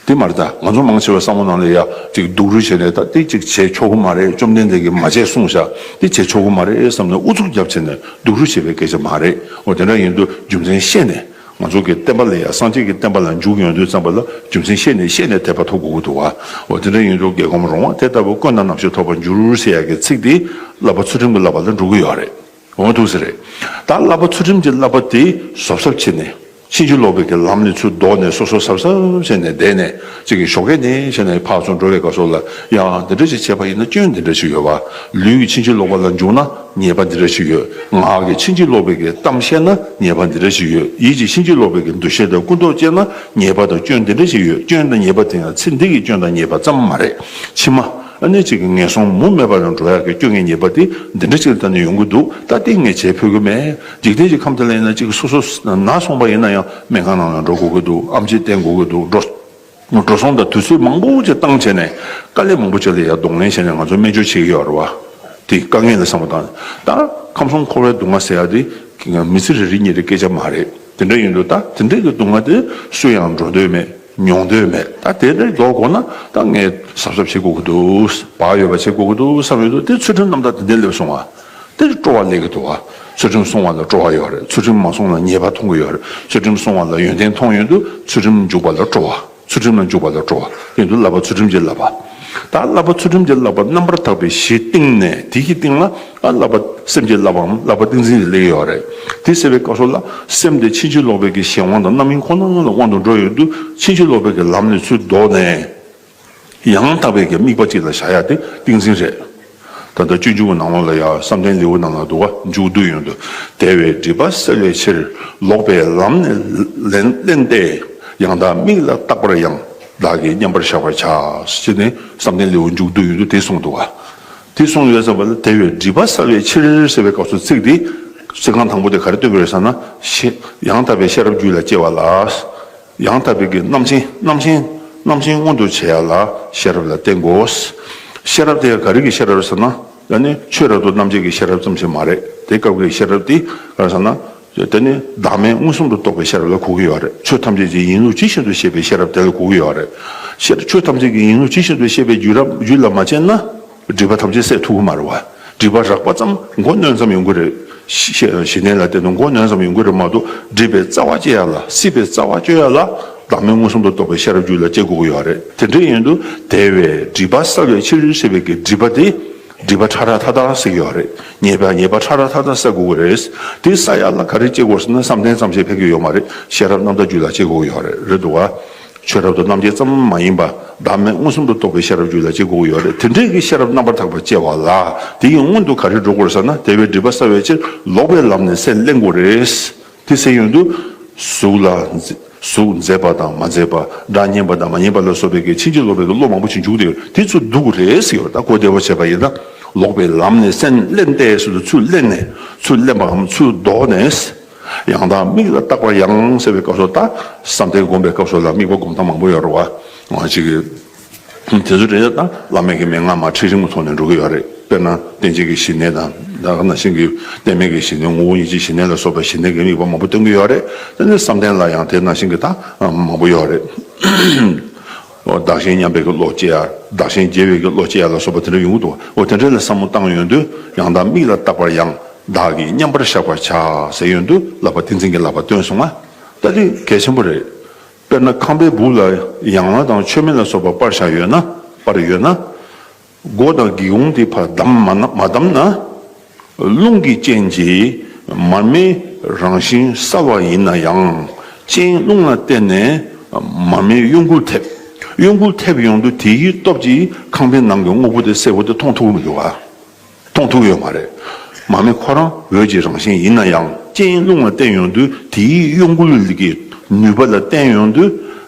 དེ་མ་རེད། ད་ང་ཚོ་མང་ཆེ་བ་བསམ་བློ་ནང་ལ་ཡ་གཅིག་སྡུག་རུས་བྱས་ནས། ད་དེ་གཅིག་བྱེད་ཆོག་གི་མ་རེད། བཅོམ་ལྡན་འདས་ཀྱིས་མ་བྱེད་གསུངས་བཞག་དེ་བྱེད་ཆོག་གི་མ་རེད་བསམ་ནས་ཨུ་ཚུགས་རྒྱབ་བྱས་ནས་སྡུག་རུས་བྱེད་པའི་སྐད་ཆ་མ་རེད། འོ་དེ་འདྲ་ཡིན་དུས་རྒྱུ་མཚན་ཤེས་ནས། ང་ཚོ་གི་བསྟན་པ་ལ་ཡ། སངས་རྒྱས་ཀྱི་བསྟན་པ་ལ་འཇུག་ཡོང་དུས་ཙམ་པ་ལ་རྒྱུ་མཚན་ཤེས་ནས། ཤེས་ནས་དད་པ་ཐོབ་དགོས་ཀྱི་འདུག་བ། འོ་དེ་འདྲ་ཡིན་དུས་དགེ་གོམས་རུང་བ་དེ་ལྟ་བུ་དཀོན་དང་རྣམ་དཔྱོད་ཐོབ་པར་འགྱུར་ཟེར་ཡ་གི་ཚིག་དེ་བསླབ་པ་ཚུལ་ཁྲིམས་ཀྱི་བསླབ་པ་ལ་འགྲོ་གི་ཡོད་རེད། འོ་འདུག་ཟེར་རེད། ད་བསླབ་པ་ཚུལ་ཁྲིམས་ཀྱི་བསླབ་པ་དེ་གཟབ་གཟབ་བྱས་ནས། ཕྱིན་ཅི་ལོག་པའི་གི་ལམ་ནས་ཚུར་ལྡོག་ནས། སོ་སོ་གཟབ་གཟབ་བྱས་ནས་བསྡད་ནས། གཅིག་གི་ཞོགས་ཀས་ནས་བྱས་ནས་ཕར་ཚུར་འགྲོ་བའི་སྐབས་སུ་ལ་ཡ། འདི་འདྲ་ཞིག་བྱས་པ་ཡིན་ན་སྐྱོན་འདི་འདྲ་ཞིག་ཡོད་པ། ལུས་ཀྱི་ཕྱིན་ཅི་ལོག་པ་ལ་འཇུག་ན་ཉེས་པ་འདི་འདྲ་ཞིག་ཡོད། ངག་གི་ཕྱིན་ཅི་ལོག་པའི་གི་གཏམ་བཤད་ན་ཉེས་པ་འདི་འདྲ་ཞིག་ཡོད། ཡིད་ཀྱི་ཕྱིན་ཅི་ལོག་པའི་གི་འདུ་ཤེས་དང་ཀུན་རྟོག་སྐྱེས་ན་ཉེས་པ་དང་སྐྱོན་འདི་འདྲ་ཞིག་ཡོད། སྐྱོན་དང་ཉེས་པ་དེ་ཡང་ཚེ་འདི་གི་སྐྱོན་དང་ཉེས་པ་ཙམ་མ་རེད། ཕྱི་མ། ཨ་ནི་གཅིག་གི་ངན་སོང་མུ་མེད་པ་ལ་འགྲོ་ཡག་གི་སྐྱོན་ངན་ཉེས་པ་དེ་འདི་འདྲ་ཅིག་ལ་བརྟེན་ནས་ཡོང་གི་འདུག་ད་དེ་ངས་བྱེད་ཕོད་ཀྱི་མེད། འཇིག་རྟེན་གྱི་ཁམས་དེ་ལ་ཡིན་ན་གཅིག་སོ་སོ་ན་སོང་པ་ཡིན་ན་ཡང་སྨན་ཁང་ནང་ལ་འགྲོ་དགོས་ཀྱི་འདུག་ཨེམ་ཆི་བསྟེན་དགོས་ཀྱི་འདུག་འགྲོ་འགྲོ་སོང་དང་དུས་ཚོད་མང་པོ་ཅིག་བཏང་བྱས་ནས། དཀའ་ལས་མང་པོ་ཅིག་ལ་ཡང་གདོང་ལེན་བྱས་ནས་ང་ཚོ་སྨན་བཅོས་བྱེད་ཀྱི་ཡོད་རེད་བ། དེ་དཀའ་ངལ་ལ་བསམ་བློ་བཏང་། ད་ཁམས་གསུམ་འཁོར་བའི་སྡུག་བསྔལ་ཟེར་ཡག་དེ་མི་ཚེ་རེ་རེ་གཉིས་རེའི་སྐད་ཆ་མ་རེད། དེ་འདྲ་ཡིན་དུས་ད་དེ་འདྲའི་གི་སྡུག་བསྔལ་དེ་སུ་ཡང་འགྲོ་འདོད་མེད། མྱོང་འདོད་མེད། ད་དེ་འདྲའི་ལྡོག་དགོས་ན་ད་ངས་གཟབ་གཟབ་བྱེད་དགོས་ཀྱི་འདུག་བག་ཡོད་པ་བྱེད་དགོས་ཀྱི་འདུག་བསམ་ཡོད་དུས། དེ་ཚུལ་ཁྲིམས་རྣམ་དག་དེ་འདྲའི་སླེབས་སོང་བ། དེ་སྤྲོ་བ་སླེབས་ཀྱི་འདུག་བ། ཚུལ་ཁྲིམས་སྲུང་བ་ལ་སྤྲོ་བ་ཡོད་རེད། ཚུལ་ཁྲིམས་མ་སྲུང་ལ་ཉེས་པ་མཐོང་གི་ཡོད་རེད། ཚུལ་ཁྲིམས་སྲུང་བ་ལ་ཡོན་ཏན་མཐོང་ཡོང་དུས་ཚུལ་ཁྲིམས་འཇུག་པ་ལ་སྤྲོ་བ། ཚུལ་ཁྲིམས་ལ་འཇུག་པ་ལ་སྤྲོ་བ། དེ་ཡིན་དུས་བསླབ་པ་ཚུལ་ཁྲིམས་ཀྱི་བསླབ་པ། ད་བསླབ་པ་ཚུལ་ཁྲིམས་ཀྱི་བསླབ་པ་རྣམ་པར་དག་པའི་གཞི་བཏིང་ནས། དེ་གི་སྟེང་ལ་ཨ་བསླབ་པ་སེམས་ཀྱི་བསླབ་པའམ་བསླབ་པ་ཏིང་འཛིན་ལ་སླེབས་ཡོད་རེད། དེ་ཟེར་བའི་སྐབས་སུ་ལ་སེམས་དེ་ཕྱིན་ཅི་ལོག་པའི་གི་གཞན་དབང་དང་རྣམ་གཡེང་ཁོ་ན་ལ་དབང་དུ་འགྲོ་ཡོང་དུས། ཕྱིན་ཅི་ལོག་པའི་གི་ལམ་ནས་ཚུར་ལྡོག་ནས། ཡང་དག་པའི་གི་དམིགས་པ་གཅིག་ལ་བཞག་ཡ་དེ་ཏིང་འཛིན་རེད། ད་ལྟ་སྤྱོད་འཇུག་གི་ནང་ལོགས་ལ་ཡ། བསམ་གཏན་ལེའུ་ནང་ལ་འདུག་བ། མཇུག་བསྡུ་ཡོང་དུས། དལ་བའི་སྒྲིབ་པ་བསལ་བའི་ཕྱིར། ལོག་པའི་ལམ་ནི་བསླན་བསླན་ཏེ། ཡང་དག་དམིགས་ལ་རྟག་པར་ཡང་། བདག་གིས་མཉམ་པར་བཞག་པར་བྱ། ཞེས་ནས་བསམ་གཏན་ལེའུ་མཇུག་བསྡུ་ཡོང་དུས་དེ་གསུངས་འདུག་བ། དེ་གསུངས་ཡོད་ཙམ་པ་ལ། དལ་བའི་སྒྲིབ་པ་བསལ་བའི་ཕྱིར་ཟེར་བའི་སྐབས་སུ་ཚིག་འདི་ཚིག་རྐང་དང་པོ་དེ་ག་རེ་སྟོན་གྱི་རེད་ཟེར་ན། ཤེས་ཡང་དག་པའི་ཤེས་རབ་རྒྱུད་ལ་སྐྱེ་བ་ལ། ཡང་དག་པའི་གི་རྣམ་མཁྱེན། རྣམ་མཁྱེན། རྣམ་མཁྱེན་མངོན་དུ་བྱེད་ཡ་ལ་ཤེས་རབ་ལ་བརྟེན་དགོས། ཤེས་རབ་དེ་ག་རེ་གི་ཤེས་རབ་ཟེར་ན། ད་ནི་ཆོས་རབ་ཏུ་རྣམ་འབྱེད་ཀྱི་ཤེས་རབ་ཙམ་ཞིག་མ་རེད། དེ་སྐབས་ཀྱི་ཤེས་རབ་དེ་ག་རེ་ཟེར་ན། དེ་ནི་བདག་མེད་མངོན་སུམ་དུ་རྟོགས་པའི་ཤེས་རབ་ལ་གོ་གི་ཡོད་རེད། ཆོས་ཐམས་ཅད་ཀྱི་ཡིན་ལུགས་ཇི་བཞིན་དུ་ཤེས་པའི་ཤེས་རབ་དེ་ལ་གོ་གི་ཡོད་རེད། ཤེས་ཆོས་ཐམས་ཅད་ཀྱི་ཡིན་ལུགས་ཇི་བཞིན་དུ་ཤེས་པའི་རྒྱུད་རབ་རྒྱུད་ལ་མ་སྐྱེས་ན། སྒྲིབ་པ་ཐམས་ཅད་སེལ་ཐུབ་ཀྱི་མ་རེད་བ། སྒྲིབ་པ་རགས་པ་ཙམ་མགོ་གནོན་ཙམ་ཡོང་གི་རེད། ཞི་ཞི་གནས་ལ་བརྟེན་ནས་མགོ་གནོན་ཙམ་ཡོང་གི་རེད་མ་གཏོགས། སྒྲིབ་པའི་རྩ་བ་བཅད་ཡ་ལ། སྲིད་པའི་རྩ་བ་གཅོད་ཡ་ལ། བདག་མེད་མངོན་སུམ་དུ་རྟོགས་པའི་ཤེས་རབ་རྒྱུད་ལ་སྐྱེ་དགོས་ཀྱི་ཡོད་རེད། དེ་འདྲ་ཡིན་དུས་དལ་བའི་སྒྲིབ་པ་བསལ་བའི་ཕྱིར་ཞེས་པའི་གི་སྒྲིབ་པ་དེ། སྒྲིབ་པ་ཕྲ་རགས་མཐའ་དག་སེལ་གྱི་ཡོད་རེད། ཉེས་པ་ཉེས་པ་ཕྲ་རགས་མཐའ་དག་སེལ་དགོས་ཀྱི་རེད། དེ་སེལ་ཡག་ལ་ག་རེ་བྱེད་དགོས་ཟེར་ན། བསམ་གཏན་ཙམ་ཞིག་ཕན་གྱི་ཡོད་མ་རེད། ཤེས་རབ་རྣམ་དག་རྒྱུད་ལ་སྐྱེ་དགོས་ཀྱི་ཡོད་རེད། རེད་འདུག་ག་ཆོས་རབ་ཏུ་རྣམ་འབྱེད་ཙམ་མ་ཡིན་པ། བདག་མེད་མངོན་སུམ་དུ་རྟོགས་པའི་ཤེས་རབ་རྒྱུད་ལ་སྐྱེ་དགོས་ཀྱི་ཡོད་རེད། དེ་འདྲའི་གི་ཤེས་རབ་རྣམ་པར་དག་པ་སྐྱེ་བ་ལ། དེ་ཡི་སྔོན་དུ་ག་རེ་འགྲོ་དགོས་རེད་ཟེར་ན། དེ་བས་སྒྲིབ་པ་སེལ་བའི་ཕྱིར་ལོག་པའི་ལམ་ནས་སེམས་བསླན་དགོས་རེད། དེ་ཟེར་ཡོང་དུས། གཟུགས་ལ་གཟུགས་མཛེས་པ་དང་མ་མཛེས་པ། སྒྲ་སྙན་པ་དང་མ་སྙན་པ་ལ་སོགས་པའི་གི་ཕྱིན་ཅི་ལོག་པའི་གི་བློ་མང་པོ་ཞིག་འཇུག་བསྡད་ཡོད། དེ་ཚུར་བསྡུ་དགོས་རེད་ཟེར་ཡོད། ད་གོ་བདེ་བོ་བྱས་པ་ཡིན་ན། ལོག་པའི་ལམ་ནས་སེམས་བསླན་ཏེ་ཟེར་དུས། ཚུར་བསླན་ནས། ཚུར་བསླན་པའམ་ཚུར་ལྡོག་ནས། ཡང་དག་དམིགས་ལ་བརྟག་པར་ཡང་ཟེར་བའི་སྐབས་སུ། ད་བསམ་གཏན་སྒོམ་པའི་སྐབས་སུ་ལ་དམིགས་པ་སྒོམ་སྟངས་མང་པོ་ཡོད་རེད་བ། ང་ཅིག་གི་དེ་ཚོ་རེད། ད་བླ་མེད་ཀྱི་མན་ངག་མར་ཁྲིད་རིམ་གྱི་ཐོག་ནས་འགྲོ་གི་ཡོད་རེད། དཔེར་ན་རྟེན་བཅས་ཀྱི་ཞི་གནས་དང་། ད་ག་ནང་བཞིན་གྱི་རྟེན་མེད་ཀྱི་ཞི་གནས། ངོ་བོ་ཉིད་ཀྱི་ཞི་གནས་ལ་སོགས་པའི་ཞི་གནས་ཀྱི་དམིགས་པ་མང་པོ་སྟོན་གྱི་ཡོད་རེད། དེ་ནས་བསམ་གཏན་ལ་ཡང་དེ་ནང་བཞིན་གྱི་ད་མང་པོ་ཡོད་རེད། འོ། བདག་གཞན་མཉམ་པའི་གི་བློ་སྐྱེ་ཡ། བདག་གཞན་བརྗེ་བའི་གི་བློ་སྐྱེ་ཡ་ལ་སོགས་པ་དེ་འདྲ་ཡོང་གི་འདུག་འོ། དེ་འདྲ་ལ་བསམ་བློ་བཏང་ཡོང་དུས། ཡང་དག་དམིགས་ལ་བརྟག་པར་ཡང་། བདག་གིས་མཉམ་པར་གཞག་པར་བྱ་ཟེར་ཡོང་དུས། བསླབ་པ་ཏིང་འཛིན་གྱི་བསླབ་པ་བཏོན་སོང་ང་། ད་དེ་གལ་ཆེན་པོ་རེད། དཔེར་ན་ཁང་པའི་སྦུག་ལ་ཡན་ལག་དང་མཆོད་མེ་ལ་སོགས་པ་སྤར་བཞག་ཡོད་ན། སྤར་ཡོད་ན། སྒོ་དང་སྒེའུ་ཁུང་དེ་ཕར་བསྡམས་མ་ན་མ་བསྡམས་ན། རླུང་གི་རྐྱེན་གྱིས་མར་མེའི་རང་བཞིན་གསལ་བ་ཡིན་ན་ཡང་། རྐྱེན་རླུང་ལ་བརྟེན་ནས་མར་མེའི་གཡོ་འགུལ་ཐེབས། གཡོ་འགུལ་ཐེབས་ཡོང་དུས། དེའི་སྟོབས་ཀྱིས་ཁང་པའི་ནང་གི་དངོས་པོ་དེ་གསལ་པོ་དེ་མཐོང་ཐུབ་ཀྱི་མི་འདུག་ག་མཐོང་ཐུབ་ཡོད་མ་རེད། མར་མེ་ཁོ་རང་འོད་ཀྱི་རང་བཞིན་ཡིན་ན་ཡང་། རྐྱེན་རླུང་ལ་བརྟེན་ཡོང་དུས། དེའི་གཡོ་འགུལ་གྱི་ནུས་པ་ལ་བརྟེན་ཡོང་དུས།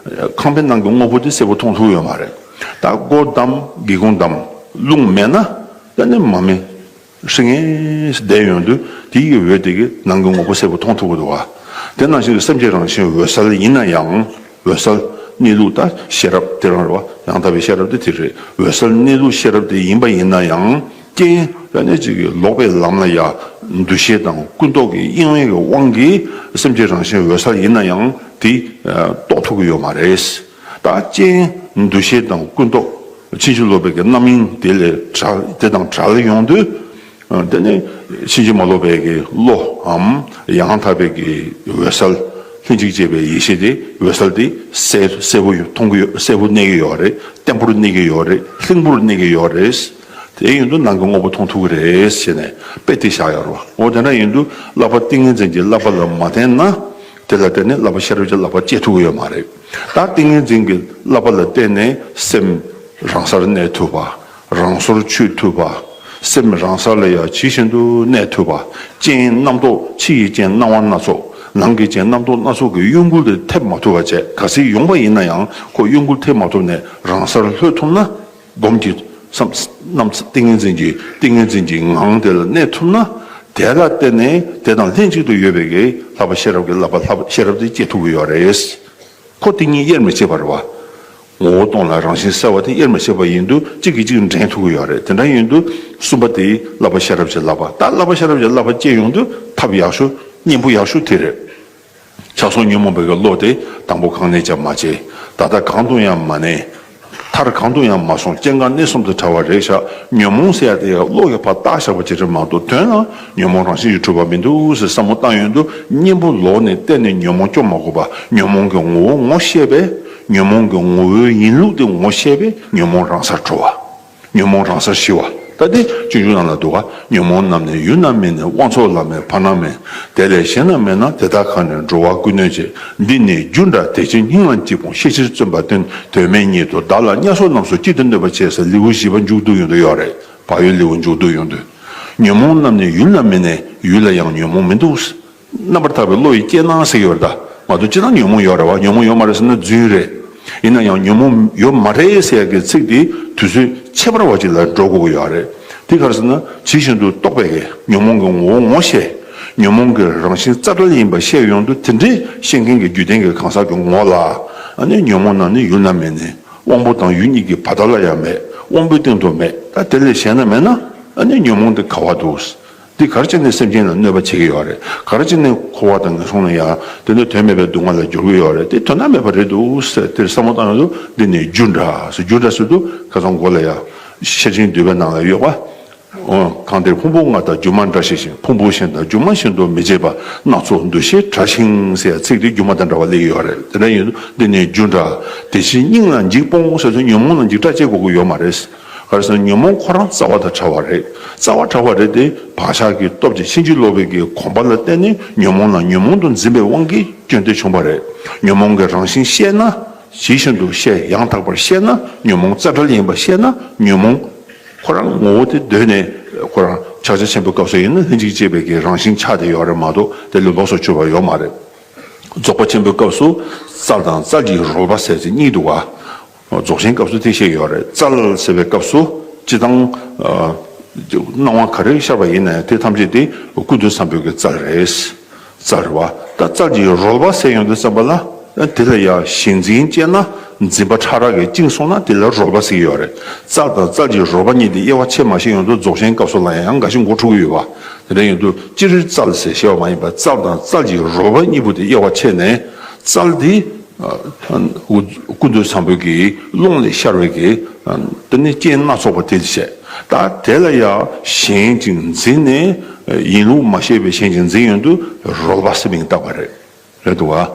ཁང་པའི་ནང་གི་དངོས་པོ་དེ་གསལ་པོ་མཐོང་ཐུབ་ཡོད་མ་རེད། ད་སྒོ་བསྡམས། སྒེའུ་ཁུང་བསྡམས། རླུང་མེད་ན། ད་ནི་མར་མེ་ཧྲི་ངེས་བསྡད་ཡོང་དུས། དེའི་འོད་དེ་གིས་ནང་གི་དངོས་པོ་གསལ་པོ་མཐོང་ཐུབ་ཀྱི་འདུག་ག་དེ་ནང་བཞིན་དུ་སེམས་ཀྱི་རང་བཞིན་འོད་གསལ་ཡིན་ན་ཡང་། འོད་གསལ་གནས་ལུགས་ད་ཤེས་རབ་དེ་རང་རེད་བ། ཡང་དག་པའི་ཤེས་རབ་དེ་དེ་རེད། འོད་གསལ་གནས་ལུགས་ཤེས་རབ་དེ་ཡིན་པ་ཡིན་ན་ཡང་། རྐྱེན་ད་ནི་ཅིག་གི་ལོག་པའི་ལམ་ལ་ཡ། འདུ་ཤེས་དང་ཀུན་རྟོག་གི་གཡེང་བའི་དབང་གིས། སེམས་ཀྱི་རང་བཞིན་འོད་གསལ་ཡིན་ན་ཡང་དེ་རྟོགས་ཐུབ་ཀྱི་ཡོད་མ་རེད། ད་རྐྱེན་འདུ་ཤེས་དང་ཀུན་རྟོག་ཕྱིན་ཅི་ལོག་པའི་གི་རྣམ་གཡེང་དེ་ལས་བྲལ། དེ་དང་བྲལ་ཡོང་དུས། དེ་ནས་ཕྱིན་ཅི་མ་ལོག་པའི་གི་བློའམ། ཡང་དག་པའི་གི་འོད་གསལ། ལྷན་ཅིག་སྐྱེས་པའི་ཡེ་ཤེས་དེ། འོད་གསལ་དེ་གསལ་གསལ་པོ་མཐོང་གི་ཡོད། གསལ་པོ་གནས་ཀྱི་ཡོད་རེད། བརྟན་པོར་གནས་ཀྱི་ཡོད་རེད། ལྷིང་པོར་གནས་ཀྱི་ཡོད་རེད། དེ་ཡིན་དུས་ནང་གི་དངོས་པོ་མཐོང་ཐུབ་ཀྱི་རེད་ཟེར་ནས་དཔེ་དེ་བཞག་ཡོད་རེད་བ། འོ། དེ་འདྲ་ཡིན་དུས་བསླབ་པ་ཏིང་ངེ་འཛིན་གྱི་བསླབ་པ་ལ་མ་བརྟེན་ན། དེ་ལ་བརྟེན་ནས་བསླབ་པ་ཤེས་རབ་ཀྱི་བསླབ་པ་སྐྱེ་ཐུབ་ཀྱི་ཡོད་མ་རེད། ད་ཏིང་ངེ་འཛིན་གྱི་བསླབ་པ་ལ་བརྟེན་ནས་སེམས་རང་སར་གནས་ཐུབ་པ། རང་སོར་ཆུད་ཐུབ་པ། སེམས་རང་སར་ལ་ཡ་ཇི་བཞིན་དུ་གནས་ཐུབ་པ། རྐྱེན་རྣམ་རྟོག་ཕྱི་ཡི་རྐྱེན་སྣང་བ་སྣ་ཚོགས། ནང་གི་རྐྱེན་རྣམ་རྟོག་སྣ་ཚོགས་ཀྱི་གཡོ་འགུལ་དེ་ཐེབས་མ་ཐུབ་པ་བྱས། གལ་སྲིད་ཡོང་པ་ཡིན་ན་ཡང་། ཁོ་གཡོ་འགུལ་ཐེབས་མ་ཐུབ་ནས་རང་སར་ལྷོད་ཐུབ་ན། སྒོམ་གྱི་བསམ་རྣམ། ཏིང་ངེ་འཛིན་གྱི། ཏིང་ངེ་འཛིན་གྱི་ངང་དེ་ལ་གནས་ཐུབ་ན། དེ་ལ་བརྟེན་ནས་དེ་དང་ལྷན་ཅིག་ཏུ་ཡོད་པའི་གི་བསླབ་པ་ཤེས་རབ་ཀྱི་བསླབ་པ། བསླབ་པ་ཤེས་རབ་དེ་སྐྱེ་ཐུབ་ཀྱི་ཡོད་རེད། ཁོ་དེ་གཉིས་དབྱེར་མི་ཕྱེད་པ་རེད་བ། ངོ་བོ་སྟོང་ལ་རང་བཞིན་གསལ་བ་དེ་དབྱེར་མི་ཕྱེད་པ་ཡིན་དུས། གཅིག་གིས་གཅིག་འདྲེན་ཐུབ་ཀྱི་ཡོད་རེད། དེ་འདྲ་ཡིན་དུས་གསུམ་པ་དེ་བསླབ་པ་ཤེས་རབ་ཀྱི་བསླབ་པ། ད་བསླབ་པ་ཤེས་རབ་ཀྱི་བསླབ་པ་སྐྱེ་ཡོང་དུས་ཐབས་ཡག་ཤོས། གཉེན་པོ་ཡག་ཤོས་དེ་རེད། ཆགས་སོགས་ཉོན་མོངས་པའི་གི་བློ་དེ་དང་པོ་གང་ནས་ཀྱང་མ་སྐྱེས། ད་ལྟ་གང་དུ་ཡང་མ་གནས། མཐར་གང་དུ་ཡང་མ་སོང་། སྐྱེ་འགག་གནས་གསུམ་དུ་བྲལ་བ་རེད་ཤག་ཉོན་མོངས་ཟེར་ཡ་དེ་ཡང་བློ་ཡིས་ཕར་བཏགས་བཞག་པ་ཅིག་རེད་མ་གཏོགས། དོན་ལ་ཉོན་མོངས་རང་བཞིན་གྱིས་གྲུབ་པ་མི་འདུག་ཟེར་བསམ་བློ་བཏང་ཡོང་དུས། གཉེན་པོ་ལོག་ནས་གཏན་ནས་ཉོན་མོངས་སྐྱོབ་མ་དགོས་པ། ཉོན་མོངས་ཀྱི་ངོ་བོ་ངོ་ཤེས་པས། ཉོན་མོངས་ཀྱི་ངོ་བོའི་ཡིན་ལུགས་དེ་ངོ་ཤེས་པས། ཉོན་མོངས་རང་སར་གྲོལ་བ། ཉོན་མོངས་རང་སར་ཞི་བ། ད་དེ་སྤྱོད་འཇུག་ནང་ལ་འདུག་ག་ཉོན་མོངས་རྣམས་ནི་ཡུལ་ན་མེད་ནས། དབང་ཕྱུག་བླ་མེད་བར་ན་མེད། དེ་ལས་གཞན་ན་མེད་ན། དེ་དག་གང་ནས་འགྲོ་བ་ཀུན་གནོད་བྱེད། འདི་ནི་རྒྱུ་འདྲ་དེ་ཕྱིར་སྙིང་ལ་འཇིགས་སྤོངས། ཤེས་ཕྱིར་བརྩོན་པ་བསྟེན། དོན་མེད་ཉིད་དུ་བདག་ལ་དམྱལ་སོགས་རྣམས་སུ་གཅིག་ཏུ་གནོད་པ་བྱེད། ཟེར་ལེའུ་བཞི་པ་མཇུག་བསྡུ་ཡོང་དུ་ཡོད་རེད། བག་ཡོད་ལེའུ་མཇུག་བསྡུ་ཡོང་དུས། ཉོན་མོངས་རྣམས་ནི་ཡུལ་ན་མེད་ནས། ཡུལ་ལ་ཡང་ཉོན་མོངས་མི་འདུག་རྣམ་པར་དག་པའི་བློ་ཡིས་དཔྱད་ན་ཟེར་གྱི་ཡོད་རེད། ད་མ་གཏོགས་སྤྱིར་བཏང་ཉོན་མོངས་ཡོད་རེད་བ། ཉོན་མོངས་ཡོད་མ་རེད་ཟེར་ན་རྫུན་རེད། ཡིན་ན་ཡང་ཉོན་མོངས་ཡོད་མ་རེད་ཟེར་ཡ་གི་ཚིག་དེ་དུས་ཚོད་ཁྱད་པར་བ་ཅིག་ལ་འགྲོ་དགོས་ཀྱི་ཡོད་རེད། དེ་ག་རེ་ཟེར་ན། ཇི་བཞིན་དུ་རྟོགས་པའི་གི་ཉོན་མོངས་ཀྱི་ངོ་བོ་ངོ་ཤེས། ཉོན་མོངས་ཀྱི་རང་བཞིན་རྩ་བྲལ་ཡིན་པ་ཤེས་ཡོང་དུས། དེ་འདྲའི་ཤེས་མཁན་གྱི་རྒྱུད་ལྡན་གྱི་གང་ཟག་གི་ངོ་ལ། ཨ་ནི་ཉོན་མོངས་རྣམས་ནི་ཡུལ་ན་མེད་ནས། དབང་པོ་དང་ཡུལ་གཉིས་ཀྱི་བར་ཐག་ལ་ཡང་མེད། དབང་པོའི་སྟེང་དུ་མེད། ད་དེ་ལས་གཞན་ན་མེད་ན། ཨ་ནི་ཉོན་མོངས་དེ་ག་བ་འདུག་འདི་ག་རེ་བྱས་ནས་སེམས་ཅན་ལ་གནོད་པ་བྱེད་ཀྱི་ཡོད་རེད། ག་རེ་བྱས་ནས་འཁོར་བ་དང་ངན་སོང་ལ་ཡང་དེ་ནས་དོན་མེད་པའི་སྡུག་བསྔལ་ལ་སྦྱོར་གྱི་ཡོད་རེད། དེ་དོན་དག་མེད་པ་རེད་འདུག་ཟེར་དེར་བསམ་བློ་བཏང་ཡོང་དུས། འདི་ནི་རྒྱུ་འདྲ་ཟེར། རྒྱུ་འདྲ་ཟེར་དུས་ཁ་སང་གོ་ལ་ཡ། ཤེར་ཕྱིན་འདུས་པའི་ནང་ལ་ཡོད་པ། འོ། གང་དེར་ཕུང་པོ་ལྔ་དང་སྒྱུ་མ་འདྲ་ཤེས་ཤིང་། ཕུང་པོ་གཞན་དང་སྒྱུ་མ་གཞན་དུ་མི་བྱེད་པ། སྣ་ཚོགས་འདུ་ཤེས་བྲལ་ཞིང་ཟེར་ཡ་ཚིག་དེ་སྒྱུ་མ་དང་འདྲ་བ་སླེབས་ཀྱི་ཡོད་རེད། དེ་འདྲ་ཡིན་དུས་འདི་ནི་རྒྱུ་འདྲ་དེ་ཕྱིར་སྙིང་ལ་འཇིགས་སྤོངས་ཟེར་དུས། ཉོན་མོངས་ལ་འཇིགས་སྐྲག་སྐྱེ་དགོས་ཀྱི་ཡོད་མ་རེད། ག་རེ་ཟེར་ན་ཉོན་མོངས་ཁོ་རང་རྩ་བ་དང་བྲལ་བ་རེད། རྩ་བ་བྲལ་བ་རེད་དེ། བག་ཆགས་ཀྱི་སྟོབས་ཀྱིས་ཕྱིན་ཅི་ལོག་པའི་གི་གོམས་པ་ལ་བརྟེན་ནས་ཉོན་མོངས་ལ་ཉོན་མོངས་དུ་འཛིན་པའི་དབང་གིས་སྐྱོན་དེ་བྱུང་བ་རེད། ཉོན་མོངས་ཀྱི་རང་བཞིན་ཤེས་ན། ཇི་བཞིན་དུ་ཤེས། ཡང་དག་པར་ཤེས་ན། ཉོན་མོངས་རྩ་བྲལ་ཡིན་པ་ཤེས་ན། ཉོན་མོངས་ཁོ་རང་ངོ་བོ་དེ་གདོད་ནས་ཁོ་རང་ཕྱག་རྒྱ་ཆེན་པོའི་སྐབས་སུ་ཡིན་ན་ལྷན་ཅིག་སྐྱེས་པའི་གི་རང་བཞིན་ཆགས་བསྡད་ཡོད་རེད་མ་གཏོགས་དེ་ལུས་པ་སོགས་གྱུར་པ་ཡོད་མ་རེད། རྫོགས་པ་ཆེན་པོའི་སྐབས་སུ་རྩལ་དང་རྩལ་གྱི་རོལ་པ་ཟེར་ཚེ་གཉིས་འདུག་ག་རྫོགས་ཆེན་སྐབས་སུ་དེ་བཤད་ཡོད་རེད། རྩལ་ཟེར་བའི་སྐབས་སུ་སྤྱི་བཏང་ཨ་སྣང་བ་ག་རེ་ཤར་བ་ཡིན་ན་ཡང་དེ་ཐམས་ཅད་དེ་ཀུན་ཏུ་བཟང་པོའི་གི་རྩལ་རེད། རྩལ་རེད་བ། ད་རྩལ་གྱི་རོལ་པ་ཟེར་ཡོང་དུས་ཙམ་པ་ལ་དེ་ལ་ཡང་གཞི་འཛིན་སྐྱེས་ན། འཛིན་པ་ཕྲ་རགས་ཀྱིས་བཅིངས་སོང་ན་དེ་ལ་རོལ་པ་ཟེར་གྱི་ཡོད་རེད། རྩལ་དང་རྩལ་གྱི་རོལ་པ་གཉིས་དེ་དབྱེ་བ་ཕྱེ་མ་ཤེས་ཡོང་དུས་རྫོགས་ཆེན་སྐབས་སུ་ལ་ཡང་འགའ་ཞིག་མགོ་འཁྲུག་གི་ཡོད་བ། དེ་འདྲ་ཡིན་དུས་སྤྱིར་རྩལ་ཟེར་བཤད་པ་མ་ཡིན་པར་རྩལ་དང་རྩལ་གྱི་རོལ་པ་གཉིས་པོ་དེ་དབྱེ་བ་ཕྱེ་ནས། རྩལ་དེ་ཨ་ཀུན་ཏུ་བཟང་པོའི་གི་ཀློང་ལས་ཤར་བའི་གི་ཨ་དེ་ནི་རྐྱེན་སྣ་ཚོགས་པ་དེ་བཤད། ད་དེ་ལ་ཡང་གཞན་གྱིས་འཛིན་ནས་ཡིན་ལུགས་མ་ཤེས་པའི་གཞན་གྱིས་འཛིན་ཡོང་དུས་རོལ་པ་ཟེར་མིང་བཏགས་པ་རེད། རེད་འདུག་བ།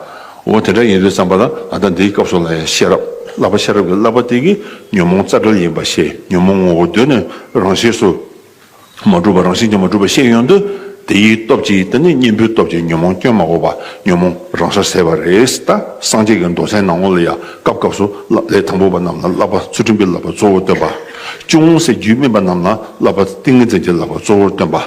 འོ་དེ་འདྲ་ཡིན་དུས་ཙམ་པ་ལ་ད་ལྟ་འདིའི་སྐབས་སུ་ལ་ཡང་ཤེས་རབ་བསླབ་པ་ཤེས་རབ་ཀྱི་བསླབ་པ་དེ་གིས་ཉོན་མོངས་རྩ་བྲལ་ཡིན་པ་ཤེས། ཉོན་མོངས་ངོ་བོ་གདོད་ནས་རང་ཤེས་སུ་མ་གྲུབ་པ་རང་བཞིན་གྱིས་མ་གྲུབ་པ་ཤེས་ཡོང་དུས་དེའི་སྟོབས་ཀྱིས་དེ་ནི་གཉེན་པོའི་སྟོབས་ཀྱིས་ཉོན་མོངས་སྐྱོན་མ་གོས་པ་ཉོན་མོངས་རང་སར་ཟད་པ་རེད། ད་སངས་རྒྱས་ཀྱི་མདོ་ཚན་ནང་ལོགས་ལ་ཡང་སྐབས་སྐབས་སུ་བསླབ་ལས་དང་པོ་པ་རྣམས་ལ་བསླབ་པ་ཚུལ་ཁྲིམས་ཀྱི་བསླབ་པ་གཙོ་བོར་སྟོན་པ། ཅུང་ཟད་རྒྱུད་སྨིན་པ་རྣམས་ལ་བསླབ་པ་ཏིང་ངེ་འཛིན་གྱི་བསླབ་པ་གཙོ་བོར་སྟོན་པ།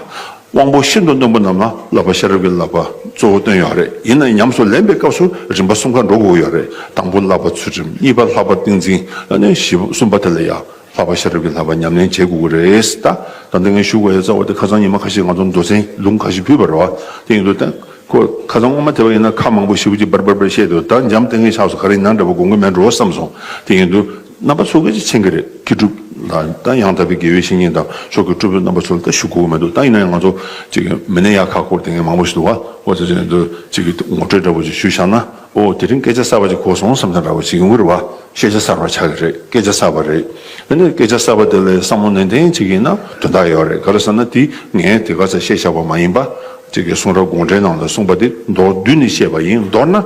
དབང་པོ་ཤིན་ཏུ་རྣོན་པོ་རྣམས་ལ་བསླབ་པ་ཤེས་རབ་ཀྱི་བསླབ་པ་གཙོ་བོ་བསྟན་ཡོད་རེད། ཡིན་ན་ཉམས་སུ་ལེན་པའི་སྐབས་སུ་རིམ་པ་གསུམ་ཀ་འགྲོ་དགོས་ཡོད་རེད། དང་པོ་བསླབ་པ་ཚུལ་ཁྲིམས། གཉིས་པ་བསླབ་པ་ཏིང་འཛིན། ཨ་ནི་བཞི་པ་གསུམ་པ་དེ་ལ་ཡང་བསླབ་པ་ཤེས་རབ་ཀྱི་བསླབ་པ་ཉམས་ལེན་བྱེད་དགོས་ཀྱི་རེད། ད་ད་ལྟ་ངས་ཞུ་དགོས་ཡ་རྩ་བ་དེ་ཁ་སང་ཉི་མ་ཁ་ཤས་ང་ཚོ་མདོ་ཚན་ལུང་ཁ་ཤས་ཕུལ་བ་རེད་བ། དེ་ཡིན་དུས་ད་ཁོ་ཁ་སང་སྔོན་མ་དེ་བ་ཡིན་ན་ཁ་མང་པོ་ཞེ་པོ་ཅིག་འབར་འབར་འབར་བཤད་འདུག་ད་འཇམ་ཏིང་ངེ་ཆགས་སོང་། ག་རེ་ཡིན་ན་འདྲ་པོ་དགོངས་ཀྱི་མེད་འགྲོ་བསམ་སོང་། དེ་ཡིན་དུས། རྣམ་པ་ཚོ་གིས་ཅིག་མཁྱེན་གྱི་རེད། མཁས་གྲུབ་ལ་ད་ཡང་དག་པའི་དགེ་བའི་བཤེས་གཉེན་དང་ཕྱོགས་ཀྱི་སྤྲུལ་པའི་རྣམ་པ་ཚོ་ལ་ད་ཞུ་དགོས་ཀྱི་མི་འདུག་ད་ཡིན་ན་ཡང་ང་ཚོ་ཅིག་མི་སྣའི་ཡག་ཁག་སྐོར་དེ་ངས་མང་པོ་ཞིག་འདུག་བ། འོ་ཚོ་ཅིག་འདུག་ཅིག་ངོ་སྤྲོད་འདྲ་པོ་ཅིག་ཞུས་བཞག་ན། འོ་དེ་རིང་སྐད་ཆ་གསར་པ་ཅིག་གོ་སོང་བསམ་ཐེངས་འདྲ་པོ་ཅིག་ཡོང་གི་རེད་བ། ཤེས་བྱ་གསར་པ་ཆགས་ཀྱི་རེད། སྐད་ཆ་གསར་པ་རེད། དེ་ནས་སྐད་ཆ་གསར་པ་དེ་ལ་བསམ་བློ་ནན་ཏན་ཅིག་ཡིན་ན་དོན་དག་ཡོད་རེད། ག་རེ་ཟེར་ན་དེ་ངས་དེ་ག་ཚོད་བཤད་བཞག་པ་མ་ཡིན་པ། ཅིག་གི་གསུང་རབ་དགོངས་འགྲེལ་ནང་ལ་གསུངས་པ་དེ་མདོར་བསྡུས་ནས་བཤད་པ་ཡིན། མདོར་ན།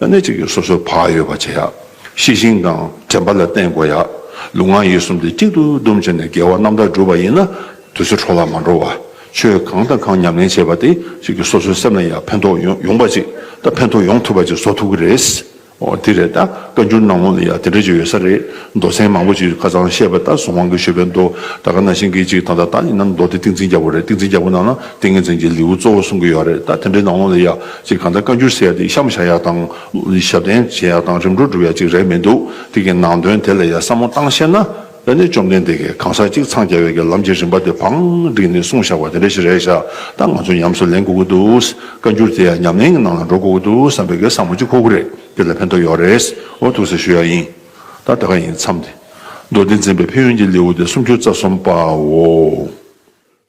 ཨ་ནི་གཅིག་གིས་སོ་སོའི་བག་ཡོད་པ་བྱེད་ཡག་ཤེས་བཞིན་དང་དྲན་པ་ལ་བརྟེན་དགོས་ཡག་ལུས་ངག་ཡིད་གསུམ་དེ་གཅིག་ཏུ་བསྡོམས་བྱས་ནས་དགེ་བ་རྣམ་དག་བསྒྲུབས་པ་ཡིན་ན། དུས་ཚོད་འཕྲོ་བརླག་མ་འགྲོ་བ། ཆོས་གང་དང་གང་ཉམས་ལེན་བྱས་པ་དེ་གཅིག་གིས་སོ་སོའི་སེམས་ལ་ཡང་ཕན་ཐོགས་ཡོང་ཡོང་པ་ཅིག་ད་ཕན་ཐོགས་ཡོང་ཐུབ་པ་ཅིག་བཟོ་ཐུབ་ཀྱི་རེད། འོ་དེ་རེད། ད་བཀའ་འགྱུར་ནང་ལོགས་ལ་ཡང་དེ་འདྲ་ཅིག་ཡོད་ས་རེད། མདོ་ཚན་མང་པོ་ཅིག་ཁ་སང་བཤད་པ་ད་གཟུངས་དབང་གིས་ཞུས་པའི་མདོ། ད་ག་ནང་བཞིན་གྱི་ཅིག་ད་ལྟ་ད་ཡིན་ན་མདོ་སྡེ་ཏིང་འཛིན་རྒྱལ་པོ་རེད། ཏིང་འཛིན་རྒྱལ་པོ་ནང་ན་ཏིང་ངེ་འཛིན་གྱི་ལེའུ་གཙོ་བོ་གསུང་གི་ཡོད་རེད། ད་དེ་འདྲའི་ནང་ལོགས་ལ་ཡ་ཅིག་གང་ལྟར་བཀའ་འགྱུར་ཟེར་ཡ་དེ་གཤམ་བཞག་ཡ་དང་ཞབས་བརྟན་བྱེད་ཡ་དང་རིམ་གྲོ་སྒྲུབ་ཡ་ཅིག་རེད་མི་འདུག་དེ་གའི་ནང་དོན་དེ་ལ་ཡ་བསམ་བློ་བཏང་ཤེས་ན། ཨ་ནི་བཅོམ་ལྡན་འདས་ཀྱིས་གང་ཟག་གཅིག་འཚང་རྒྱ་བའི་གི་ལམ་གྱི་རིམ་པ་དེ་བང་བསྒྲིགས་ནས་གསུངས་བཞག་པ་དེ་འདྲ་ཞིག་རེད་ཤག་ད་ང་ཚོ་ཉམས་སུ་ལེན་དགོས་ཀྱི་འདུག་བཀའ་འགྱུར་དེ་ཡང་ཉམས་ལེན་གྱི་ནང་ལ་འགྲོ་དགོས་ཀྱི་འདུག་བསམ་པའི་གི་བསམ་བློ་ཅིག་འཁོར་གྱི་རེད། དེ་ལ་ཕན་ཐོགས་ཡོད་རེད། འོ་ཐུགས་རྗེ་ཞུ་ཡ་ཡིན། ད་ད་ག་ཡིན་མཚམས་དེ། མདོ་སྡེ་འཛིན་པའི་ཕན་ཡོན་གྱི་ལེའུ་སྟེ་སུམ་ཅུ་རྩ་གསུམ་པའོ།